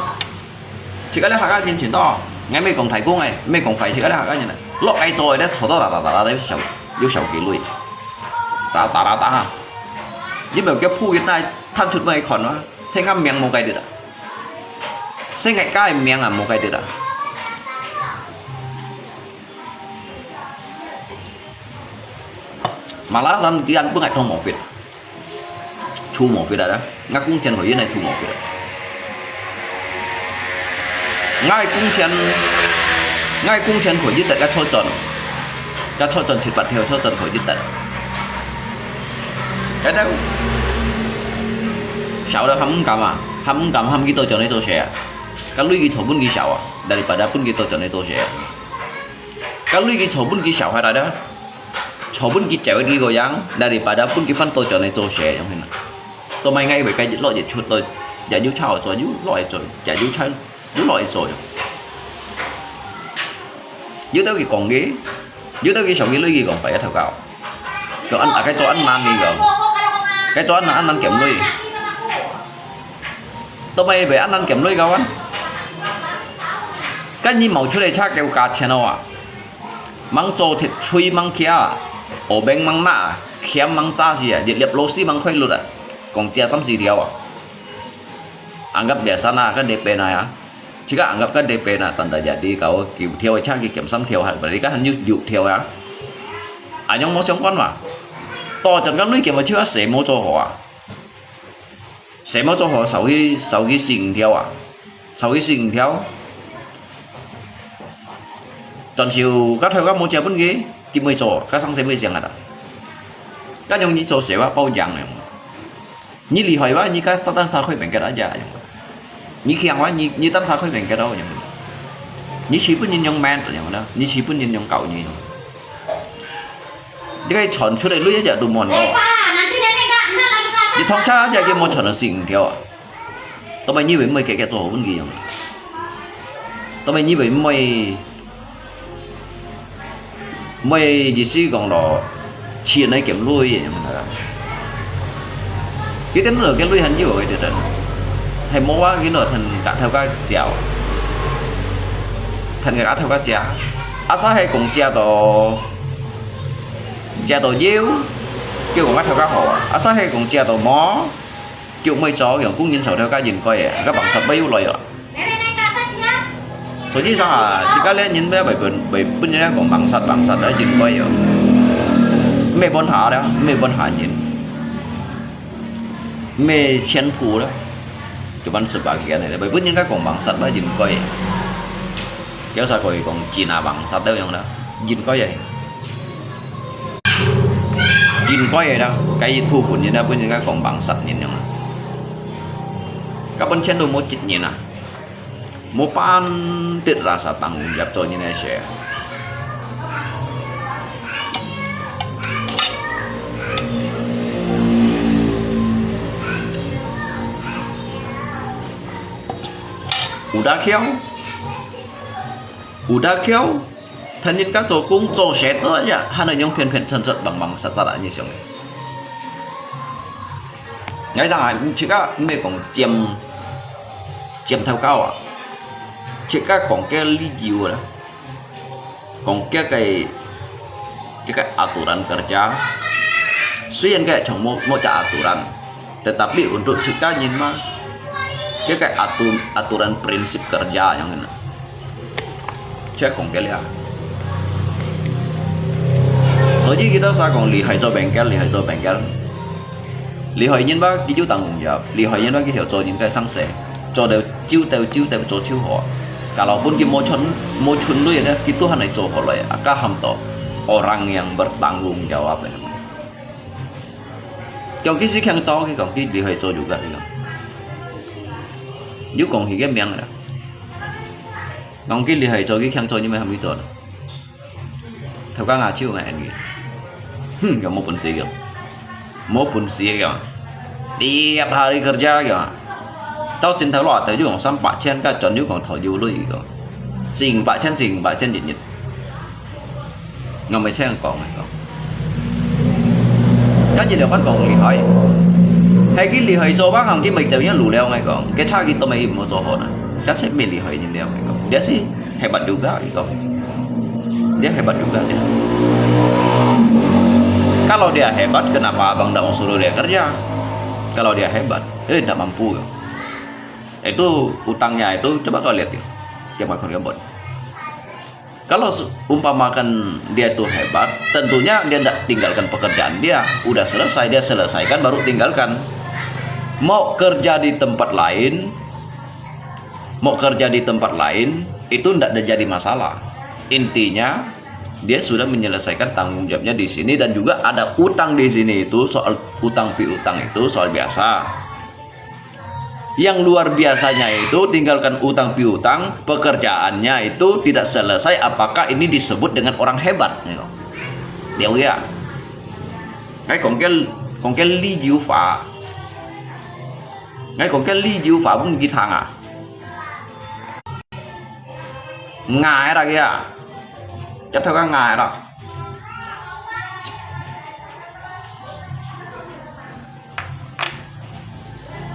自家這客家人全多，𠊎毋係講大公个，毋係講壞自家這客家人啊，落來做个咧，坐到打打打打，又少，又少幾鐳，打打打打，你無叫鋪一帶，攤出來看啊，這个命無該得啊，這个家个命啊無該得啊。Malasan dia pun ngai thong mofit. Chu mofit ada. Ngai kung chen ko yin ai chu mofit. Ngai kung chen, ngai kung chen ko yit tat ka chot chon. Ka chot chon chit pat theo chot chon ko yit tat. Ka dau. Sao da ham kam a, ham kam ham ki to chon ai cho se a. Ka lui ki cho bun ki sao a. Daripada pun ki to chon ai cho se a. Ka lui ki cho bun ki sao hai da da. Cho bun ki chau ki ko yang, daripada pun ki fan to chon ai cho se yang hin. To mai ngai wei ka lo ye chut to, ya yu chao cho yu lo ai cho, ya yu chao yu lo ai cho yang. Yu tau ki kong ki, yu tau ki sao ki lui ki kong pai ya thau kao. Ko an a cái cho an nang ki ko. Cái cho an nang an nang kem lui. To mai wei an nang kem lui kao an. Kan ni mau chut ai cha kêu ka chen a. Mang cho thiệt chui mang kia, ổ beng mang nạ, khiam mang cha si à, diệt liệp lô si mang khuây luật à, còn chia sắm si theo à. Ang gấp bè sana kan de pe na ya. Chỉ có ang gấp kan de pe na, tần ta ya đi kau kiu theo cha ki kiểm sắm theo hạt, bali kan han yu yu theo ya. Anh nhong mô xiong quan mà. To chọn kan lui kiểm mà chưa sẻ mô cho hổ à. Sẻ mô cho hổ sáu ki, sáu ki sing theo à. Sáu ki sing theo. Chọn siu các theo các mô chia bún ki, ki môi cho, các sang sẻ môi xiang à. Các nhong ni cho sẻ wa bao yang này. Ni lì hỏi wa, ni các tan sa khơi bèn kết á ya. Ni khiang wa, ni, ni tan sa khơi bèn kết á. Ni chỉ bún ni nhong men, nhong đó. Ni chỉ bún ni nhong cậu ni. Ni cái chọn suốt đây lui ya đủ mòn đó. Ni thông cha ya cái mô chọn là sing theo à. Tao mày như vậy mày kẹt kẹt cho hổ bún ki yong. Tao mày như vậy mày, mày gì xí còn đó, chia này kiểm lui vậy mà. Cái tên nữa cái lui hẳn như vậy được rồi. Hay mua cái nữa thành cả theo cái chiều. Thành cả theo cái chiều. Asa hay cũng chia đó, chia đó nhiều. Kêu cũng bắt theo cái hổ. Asa hay cũng chia đó mò. Kiuk mui cho yong kung yin chau theo ka yin koi e, ka bangsat bai yu loi yo. Cho ji sang a, si ka le yin bai bai bun, bai bun yin kong bangsat bangsat a yin koi yo. Mei bon ha da, mei bon ha yin. Mei qian pu da. Kiu ban su ba ki ne, bai bun yin ka kong bangsat bai yin koi. Kiu sa koi kong China bangsat da yong da. Yin koi e. Yin koi e da, ka yit pu fun yin da, bun yin ka kong bangsat yin yong. Ka bun qian du mo chit yin a. Mo pan tit rasa tang yap cho yin e se. Udah kiau. Udah kiau. Thân yin ka cho kung cho se to ya, hana yong phian phian chon chot bang bang sat sat a ni siong. Ngai sang a, chỉ ka mei kong chiam, chiam thau kao a. Chỉ ka kong ke li jiu a. Kong ke cái, cái, cái aturan kerja. Suyen ke chong mo, mo cha aturan. Tetapi untuk si ka yin ma, ke kai atu-, aturan prinsip kerja yang ina. Cek kong ke lia. So ji kita sa kong lì hai cho bengkel, lì hai cho bengkel. Lì hai yin ba ki ju tang kong ya, lì hai yin ba ki hiao cho yin kai sang se. Cho deu chiu teu chiu teu cho chiu ho. Kalau pun ki mo chun, mo chun lui ne, ki tu han nai cho ho lai, aka ham to. Orang yang bertanggung jawab. Kiong ki si khiang cho ki kong ki lì hai cho yu ka ki kong. Yu kong hi ke miang la. Kong ki lì hai cho ki khiang cho ni mai ham ki cho. Thau ka nga chiu ngai ani. Hmm, kong mo pun si kong. Mo pun si kong. Tiap hari kerja kong. Tau sin thau lo tau yu kong sam pa qian ka chon yu kong thau yu lui kong. Sing pa qian, sing pa qian yit yit. Ngau mai cheng kong ngai kong. Kan yin liao kan kong lì hai. Hai ki lì hai cho bang hang ki mai teu yin lu liao ngai kong. Ke cha ki to mai mo cho ho na. Kacek milih hai ini dia, gitu. Dia sih hebat juga, gitu. Dia hebat juga, dia. Kalau dia hebat, kenapa abang ndak mau suruh dia kerja? Kalau dia hebat, eh, ndak mampu. Itu utangnya itu, coba kau lihat, ya. Coba kau lihat. Kalau se-, umpamakan dia itu hebat, tentunya dia ndak tinggalkan pekerjaan dia. Udah selesai, dia selesaikan, baru tinggalkan. Mau kerja di tempat lain, mau kerja di tempat lain, itu ndak ada jadi masalah. Intinya, dia sudah menyelesaikan tanggung jawabnya di sini dan juga ada utang di sini itu, soal utang piutang itu soal biasa. Yang luar biasanya itu, tinggalkan utang piutang, pekerjaannya itu tidak selesai, apakah ini disebut dengan orang hebat? Gitu. Lihat ya. Ngai kong ke, kong ke li jiu fa. Ngai kong ke li jiu fa pun kita ngah. Ngai ra kia. Chắc thôi ngai ra.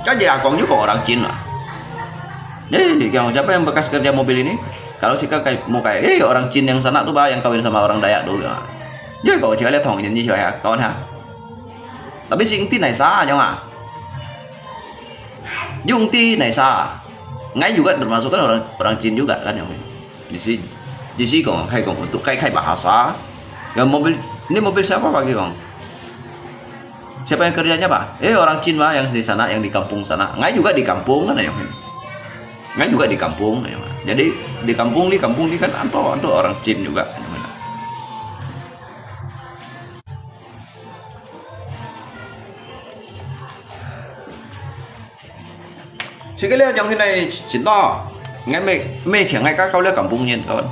Kan dia kong juga orang Cina. Eh, yang siapa yang bekas kerja mobil ini? Kalau si kakak mau kayak, eh, orang Cina yang sana tuh, Pak, yang kawin sama orang Dayak tuh. Ya. Dia kok cakap lihat thong ini siapa ya, kawan ha. Tapi si Eng Ti nai sa, nyong ah. Yung Ti nai sa. Ngai juga termasuk kan orang, orang Cina juga kan, nyong. Di si, di si kong, hai kong untuk kai kai bahasa. Ya mobil, ini mobil siapa, Pak, kong? Siapa yang kerjanya, Pak? Eh, orang Cina, Pak, yang di sana, yang di kampung sana. Ngai juga di kampung kan, nyong. Ngai juga di kampung, nyong. Jadi di kampung li, kampung li kan anto, anto orang Cina juga, nyong. Sik kali nyong hini cinta. Ngai mê, mê chèng ngai ka kau le kampung nyin kawan.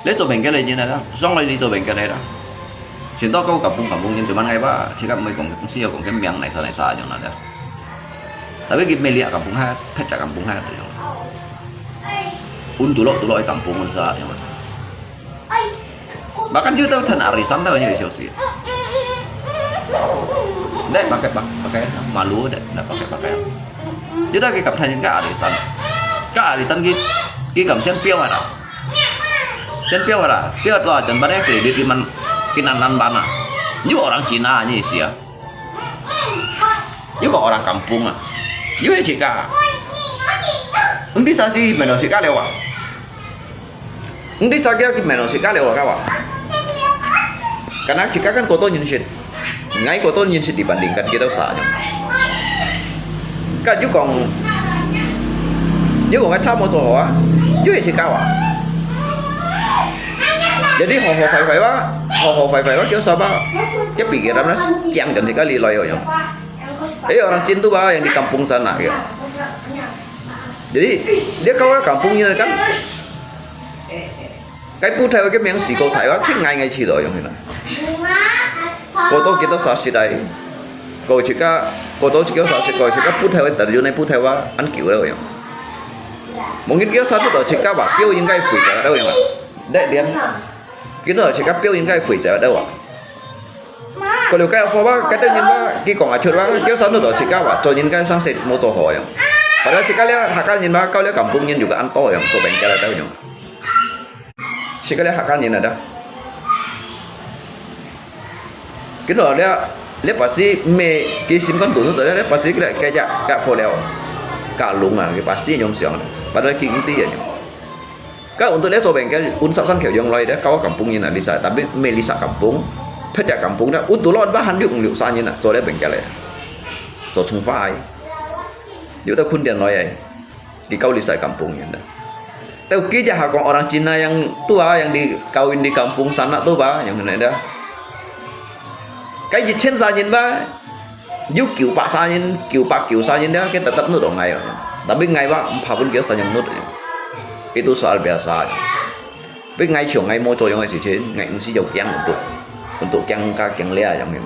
Le zo bengkel le nyin ada. Song le li zo bengkel le ada. Cinta kau kampung kampung nyin cuman ngai ba. Sik kali mê kong si kong ke miang nai sa nai sa nyong ada. Tapi ki mê lia kampung ha, phet kampung ha. Un tulok tulok kampung sa nyong. Bahkan juga tahu tan arisan tahu nya di Xiaoxi. Dek pakai pak-, pakai malu dek, ndak pakai pakai. Juga ki kam tan ka arisan. Ka arisan ki, ki kam sian piau ada. Sian piau ada. Piau tu aja pada kredit ki man, ki nan nan bana. Juga orang Cina nya sia. Juga orang kampung ah. Juga cika. Eng Ti sa si meno cika lewa. Eng Ti sa kia ki meno cika lewa kawa. Karena cika kan kotor nyin sit. Ngai kotor nyin sit dibandingkan kita sa nyong. Ka juga kong, juga kong ngai cha mo zo hoa. Juga cika wa. Jadi ho ho fai fai wa, ho ho fai fai wa kêu sa ba. Kêu pi kira na siang dan cika li loi yo nyong. Eh, orang Cina tu ba yang di kampung sana ya. Jadi dia kau kampung ni kan. Kai pu thai ke miang si kau thai wa, cik ngai ngai ci lo yang hina. Kau tu kita sa sit ai. Kau cika, kau tu cika sa sit kau cika pu thai wa, tadi nai pu thai wa, an kiu lo yang. Mungkin kita sa tu tu cika ba, kêu 应该回家 lo yang. Dek diam. Kita cika 应该回家 lo wa. Kau liu kai apa ba, kata nyin ba, ki kong acut ba, kêu sa tu tu cika ba, zo nyin kai sang set mo zo ho yang. Padahal cika lia hakal nyin ba, kau lia kampung nyin juga anto yang, zo bengkel ada yang. Cika lia hakal nyin ada. Kino lia, lia pasti mê, ki sim kan tu tu lia pasti lia kai ja, ka fo leo. Ka lung ah, ki pasti nyom siang. Padahal ki Eng Ti ya nyom. Ka untuk le zo bengkel, un sa san kêu yang loi de, kau kampung nyin na lisa, tapi mê lisa kampung, phet ja kampung da, un tu lon ba han yuk liu sa nyin na, zo le bengkel le, zo chung fai, yuk ta kun dian loi ai, di kau lisa kampung nyin da. Tau ki ja ha kong orang Cina yang tua, yang di kawin di kampung sana tu ba, yang mana da. Kai ji chen sa nyin ba, Yu kiu pak sa nyin, kiu pak kiu sa nyin dia, ke tetap nut ong ngai. Tapi ngai ba, mpa pun kiu sa nyong nut. Itu soal biasa. Tapi ngai ciong ngai mo coyong ai si chin, ngai ung si yau kiang untuk, untuk kiang ka kiang lia yang ni.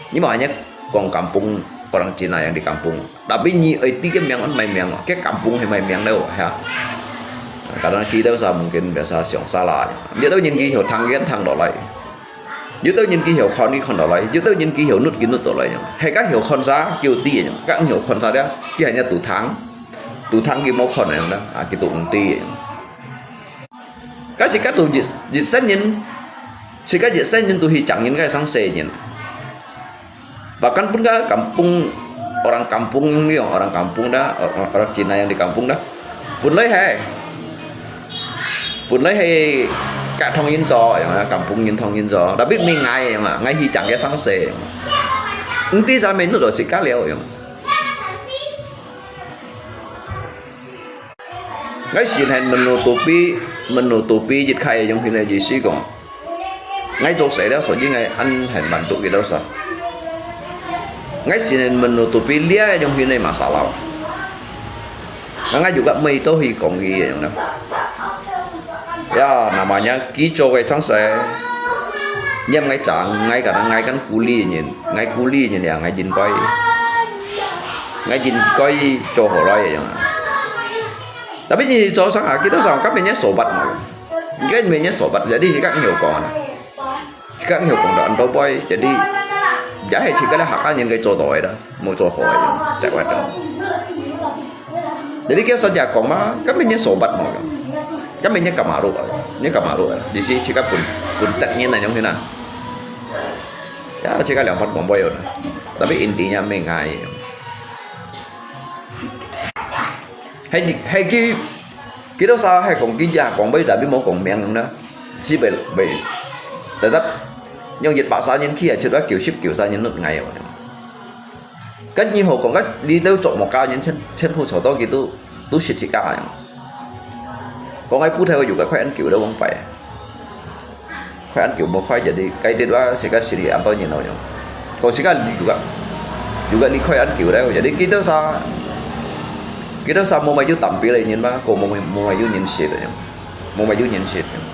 Ni ma nya kong kampung, orang Cina yang di kampung. Tapi ni ai ti ke miang an mai miang, ke kampung hai mai miang leo ha. Kadang kita sa mungkin biasa siong salah. Dia tahu nyin ki hiu thang kian thang lo lai. Yuk tau nyin ki hiu khon ki khon tau lai, yuk tau nyin ki hiu nut ki nut tau lai nyong. Hai ka hiu khon sa, kiu ti nyong. Ka hiu khon sa dia, ki hai nya tu thang. 都聽佢無看樣啦，啊，佢都毋知个。該自家都一，一生人，自家一生人都去爭人个生死人。Bahkan pun ka kampung, orang kampung yang, orang kampung dah, orang, orang Cina yang di kampung dah. Pun lai hai. Pun lai hai ka thong yin zo, yang kampung yin thong yin zo. Tapi mi ngai yang, ngai hi chang ke sang se. Enti sa menurut lo si ka liao yang. Ngai sin hen menutupi, menutupi jit khai yang hina jisi kong. Ngai zo sai liao, so ji ngai an hen bantu kita sa. Ngai sin hen menutupi lia yang hina masalah. Ngai juga mei to hi kong ki yang na. Ya, namanya ki zo kai sang sai. Nyam ngai chang, ngai kana ngai kan kuli nyin, ngai kuli nyin ya ngai jin koi. Ngai jin koi zo ho lai yang. Tapi ni zo sang ha, kita sa kami nya sobat mau. Kan mi nya sobat, jadi si kak ngiau kong. Si kak ngiau kong dah anto boy, jadi ya hai si kala hak an yang kai zo doi dah, mau zo hoi yang, cak wat dah. Jadi kia saja kong ma, kan mi nya sobat mau. Kan mi nya kamaru, nya kamaru. Di si si kak pun, pun set nyin na yang hina. Ya, si kak liang pat kong boy na. Tapi intinya mi ngai. Hai, hai ki, kita sa hai kong ki ya kong bai tapi mau kong miang na. Si bai, bai. Tetap yang jet paksa nyin ki ya, jet kiu sip kiu sa nyin nut ngai. Kan ni ho kong kan li teu chok mo ka nyin chen, chen pu chok to ki tu, tu sit si ka yang. Kong ai pu thai wa yu ka khoi an kiu da wang pai. Khoi an kiu mo khoi jadi kai dit wa si ka siri an to nyin lo nyong. Ko si ka li juga. Juga li khoi an kiu dai jadi kita sa, kita sa mo mai yu tam pi lai nyin ba, ko mo mai, mo mai yu nyin sit nyong. Mo mai yu nyin sit nyong.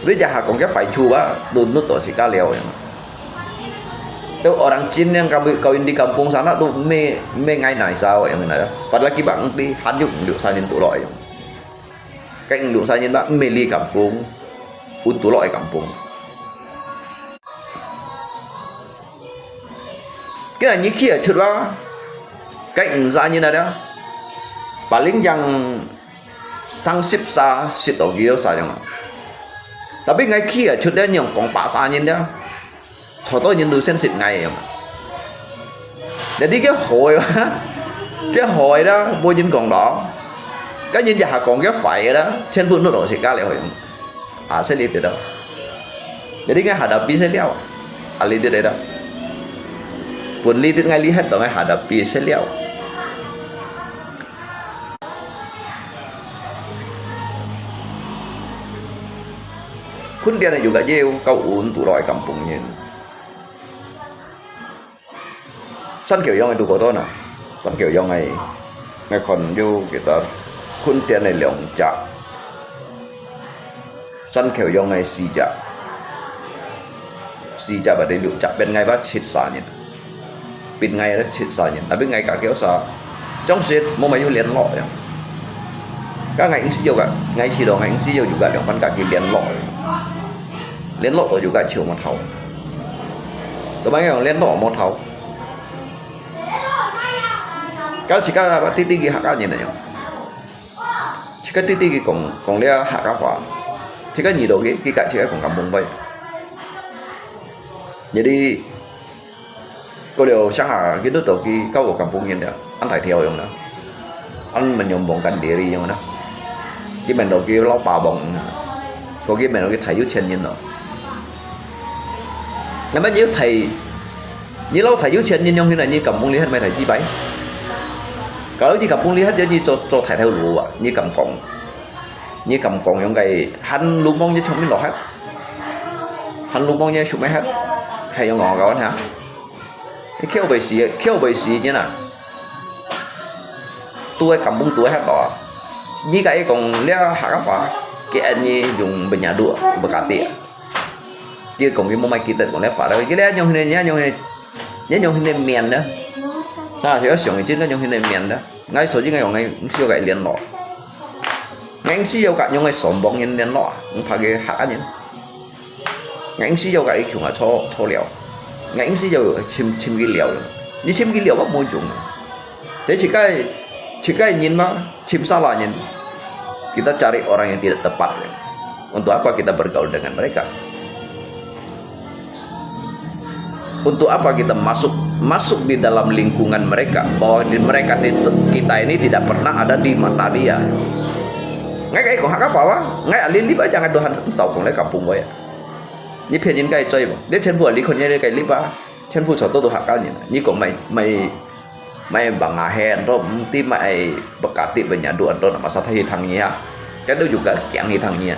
Wi ja ha kong kia fai chu ba, lu nut to si ka liao nyong. Tu orang Chin yang kau, kau di kampung sana tu me, me ngai nai sao nyong na. Padahal ki bang di han yu lu sa nyin tu lo nyong. Kai eng lu sa nyin ba, me li kampung, un tu loi kampung. Kena nyi kia chut ba, kai eng sa nyin ada. Paling yang sang sip sa, sit to kilo sa yang. Tapi ngai kia chut dia nyong kong pa sa nyin dia. Chau to nyin lu sen sit ngai em. Jadi kia hoi ba, kia hoi da, bo nyin kong lo. Ka nyin ya ha kong kia fai da, chen bu nut lo sit ka le hoi. A se li ti da. Jadi ngai ha da pi se liao. A li ti da. Pun li ti ngai li het to ngai ha da pi se liao. Khun tian yu ka yeu kau un tu loi kampung nyin. San kiu yong ai tu ko to na. San kiu yong ai, ngai khon yu kita khun tian ai liang ja. San kiu yong ai si ja. Si ja ba de liu ja ben ngai ba chit sa nyin. Pin ngai ra chit sa nyin. Tapi ngai ka kiu sa. Siang sit mo mai yu lian lo yang. Ka ngai ing si yu ka, ngai si lo ngai ing si yu yu ka liang pan ka ki lian lo. Lian lo to yu ka chiu ma thau. To mai yang lian lo mo thau. Ka si ka ba ti ti ki ha ka nyin na yang. Chika titi ki kong, kong lia Hakka khua. Chika nyi do ki, ki kat chika kong kampung bai. Jadi, ko liu siang ha, ki tu to ki kau ko kampung yin dia, an thai thiau yong na. An men yong bong kan diri yong na. Ki men do ki lao pa bong na. Ko ki men do ki thai yu chen yin no. Ngan men yu thai, nyi lao thai yu chen yin yong hin na nyi kampung li hat mai thai chi bai. Kalau nyi kampung li hat, nyi cho, cho thai thai lu wa, nyi kam kong. Nyi kam kong yong kai, han lu mong nyi chong min lo hat. Han lu mong nyi chuk mai hat. Hai yong ngong kau ha. Nyi kiau bai si, kiau bai si nyi na. Tu ai kampung tu ai hat lo. Nyi kai kong lia Hakka khua. Ki an nyi yong benya du, bekati. Ki kong ki mo mai ki tet kong lia fa da. Ki lia yong hin nyi, yong hin, nyi yong hin mian da. Sa, siang hin jin ka yong hin mian da. Ngai so jin ngai yong ngai, siu kai lian lo. Ngai si yo ka nyong ngai som bong yin lian lo, ng pa ke ha yin. Ngai si yo ka i kiu nga cho, cho liao. Ngai si yo chim, chim ki liao. Ni chim ki liao ba mo yung. Te chi kai, Jika ingin mah, Cimsala ingin, kita cari orang yang tidak tepat. Untuk apa kita bergaul dengan mereka? Untuk apa kita masuk masuk di dalam lingkungan mereka, bahwa di mereka ti-, kita ini tidak pernah ada di mata dia? Ngai kaya kong hakapa wa, ngai alin lipa jangan Tuhan sao kong le kampung wa ya. Ni pian yin kai choi, ni chen bu ali kon ni kai lipa, chen bu chao to tu hakal ni, ni kong mai mai mai bang ahen to, ti mai bekati benyadu to, nama sa thai hitang ni ha. Kan tu juga kiang hitang ni ha.